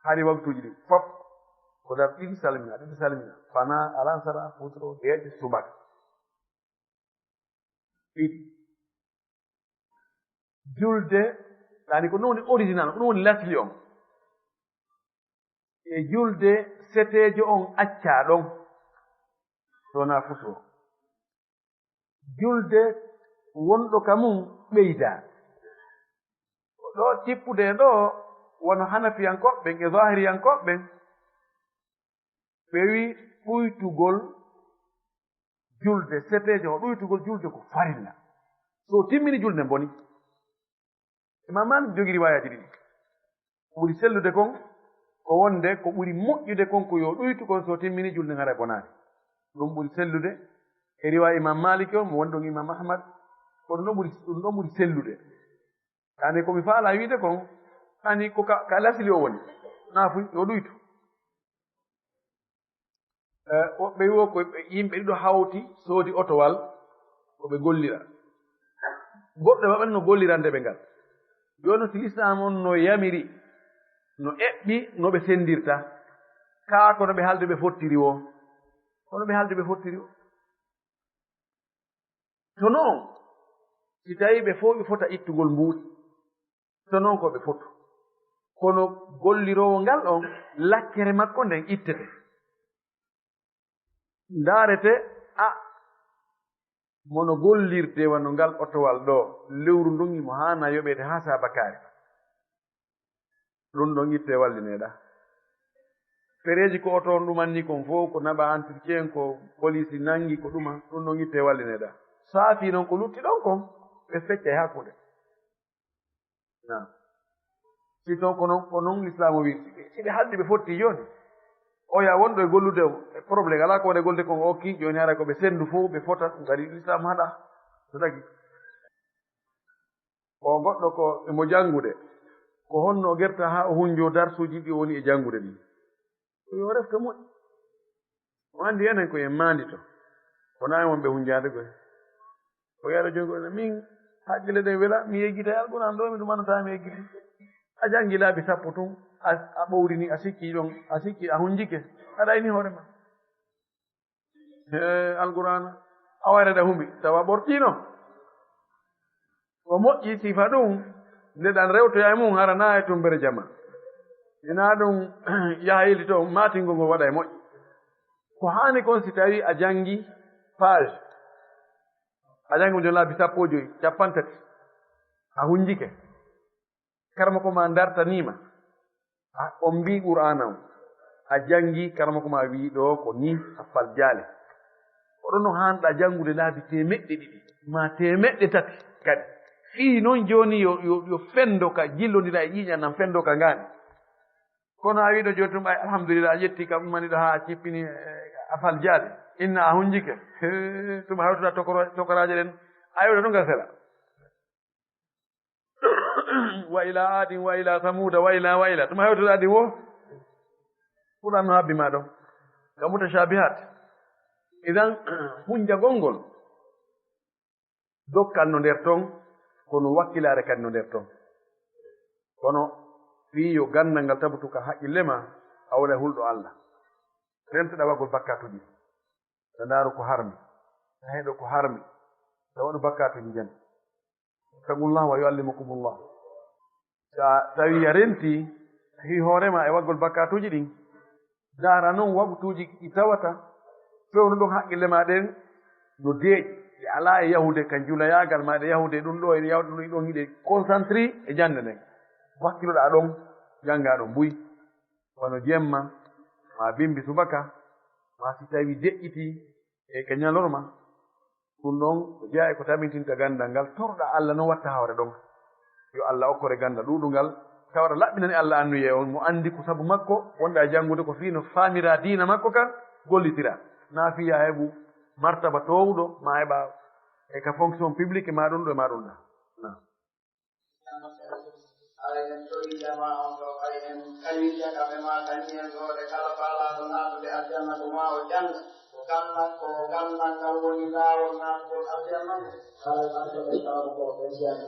Hari waktuuji ɗi fof ko dar ɗiɗi salmina, ɗiɗi salmina. Fana, alansara, futuro, geeƴe, subaka. Ɗiɗi. Julde, yani ko ɗum woni original, ko ɗum woni lasli on. E julde seteejo on accaa ɗon. So wonaa futuro. Julde wonɗo ka mum ɓeydaa. Ɗo tippude ɗo, wano Hanafiyankooɓe ɓen e Zahiriyankooɓe ɓen, ɓe wi ɗuytugol julde, seteejo o ɗuytugol julde ko farilla. So timmini julde nden boni. Imam Malik jogi riwayaaji ɗiɗi. Ko ɓuri sellude kon, ko wonde ko ɓuri moƴƴude kon ko yo ɗuytu kon so timmini julde ngara bonaani. Ɗum ɓuri sellude e riwaaya Imam Malik o, mo woni ɗon Imam Ahmad, ko ɗum ɗon ɓuri, ɗum ɗon ɓuri sellude. Kane ko mi faala wiide kon, ani ko ka, ka lasli o woni. Nafuy, yo ɗuytu. Eh, woɓɓe wi'o ko yimɓe ɗiɗo hawti soodi otowal, ko ɓe gollira. Goɗɗo maɓɓe no gollirande ɓe ngal. Jooni si Lislaam on no yamiri, no eɓɓi no ɓe senndirta, kaa ko no ɓe haalde ɓe fottiri woo. Ko no ɓe haalde ɓe fottiri woo. To noon, si tawii ɓe fof ɓe fota ittugol mbuuɗi, to noon ko ɓe fotu. Kono golliroowo ngal on, lakkere makko nden ittete. Ndaarete, a, mono gollirde wano ngal otowal ɗo, lewru ndun himo haana yoɓeede haa saabakaari. Ɗum ɗon ittee wallineeɗa. Pereeji ko oto on ɗumanni kon fof, ko naɓa entretien, ko police nangi, ko ɗuma, ɗum ɗon ittee wallineeɗa. Saafi noon ko lutti ɗon kon, ɓe feccay hakkunde. Na. Si toon ko noon, ko noon Lislaam o wi, si ɓe, si ɓe haldi ɓe fotti jooni, oya wonɗo e gollude o, e problème alaa ko woni e gollude kon o okki, jooni hara ko ɓe senndu fof, ɓe fota, ɗum kadi Lislaam haɗa. So tagi. O goɗɗo ko emo janngude, ko honno o gerta haa o hunjoo darsuuji ɗi o woni e janngude ɗin? Ko yo ref ko moƴƴi. O anndi enen ko en maandito. Ko nayi wonɓe hunjaade koy. O yara jogo ene min hakkille ɗen wela, mi yejjita e Alquraan ɗo, mi ɗumanotaa mi yejjiti. A janngi laabi sappo tun, a, a ɓowrini, a sikki ɗon, a sikki a hunjike, a ɗayni hoore ma. He, Alqur'aana, a wayre ɗa humi, tawa ɓortiino. Ko moƴƴi sifa ɗum, nde ɗan rewtoya e mum, hara na e tumbere jama. Ina ɗum yaha yilti to, maatingol ngol waɗa e moƴƴi. Ko haani kon si tawi a jangi page, a jangi mo jon laabi sappo e joyi, cappantati, a hunjike. Karamoko ma dartaniima, a, on mbii Qur'aana on, a janngi, karamoko ma wii ɗoo ko nii, a fal jaale. Oɗon no haanɗa janngude laabi teemeɗɗe ɗiɗi, ma teemeɗɗe tati kadi. Fii noon jooni yo, yo, yo fenndo ka jillondira e ƴiiƴan an, fenndo ka ngaani. Kono a wiɗo jooni tum, ay, alhamdulillah, a ƴetti kam, ummaniɗo haa a cippini, eh, a fal jaade. Inna a hunjike. He, tuma hewtoɗa tokoro-, tokoraaje ɗen. A iwɗo ɗum ka sela. Wa ila adin, wa ila samuda, wa ila, wa ila. Tuma hewtoɗa ɗi wo. Qur'an no habbi ma ɗon. Ka mutashabihat. Idan, hunjagol ngol. Dokkal no nder ton, kono wakkilaare kadi no nder ton. Kono fii yo ganndal ngal tabutu ka haqqille ma, a wona hulɗo Allah. Rentoɗa waɗgol bakkaatuuji. Ta ndaaru ko harmi. Ta heɗo ko harmi. Ta waɗu bakkaatuuji jan. Ittaqullah wa yuallimukumullah. Sa tawi a renti, hi hoore ma e waɗgol bakkaatuuji ɗin, ndaara non waktuuji ɗi tawata, fewnu ɗon haqqille ma ɗen no deeƴi, ɗe alaa e yahude ka julayaagal ma, ɗe yahude ɗum ɗo, e yahude ɗum ɗon, hiɗe concentré e jannde nden. Wakkiloɗaa ɗon, janngaa ɗon buy, wano jemma, ma bimbi subaka, ma si tawi deƴƴiti e ka ñalorma, ɗum ɗon ko jeyaa e ko tabintinta ganndal ngal, torɗa Allah no watta hawre ɗon. Yo Allah okkore ganndal ɗuuɗungal, tawata laɓɓinani Allah annuyee on, mo anndi ko sabu makko wonɗa e janngude ko fii no faamira diina makko kan, gollitira. Naa fii yaa heɓu martaba toowuɗo, ma heɓa e ka fonction publique ma ɗum ɗo e ma ɗum ɗa. Naam. Haray en tori jama on ɗo, ɓay en kañi caka ɓe ma kañi en ɗo, ɗe kala faalaaɗo naatude aljanna ko ma o jannga. Ko ganndal, ko ganndal ngal woni laawol naatugol aljanna. Haray artoɗen sababu ko ɓen jannga.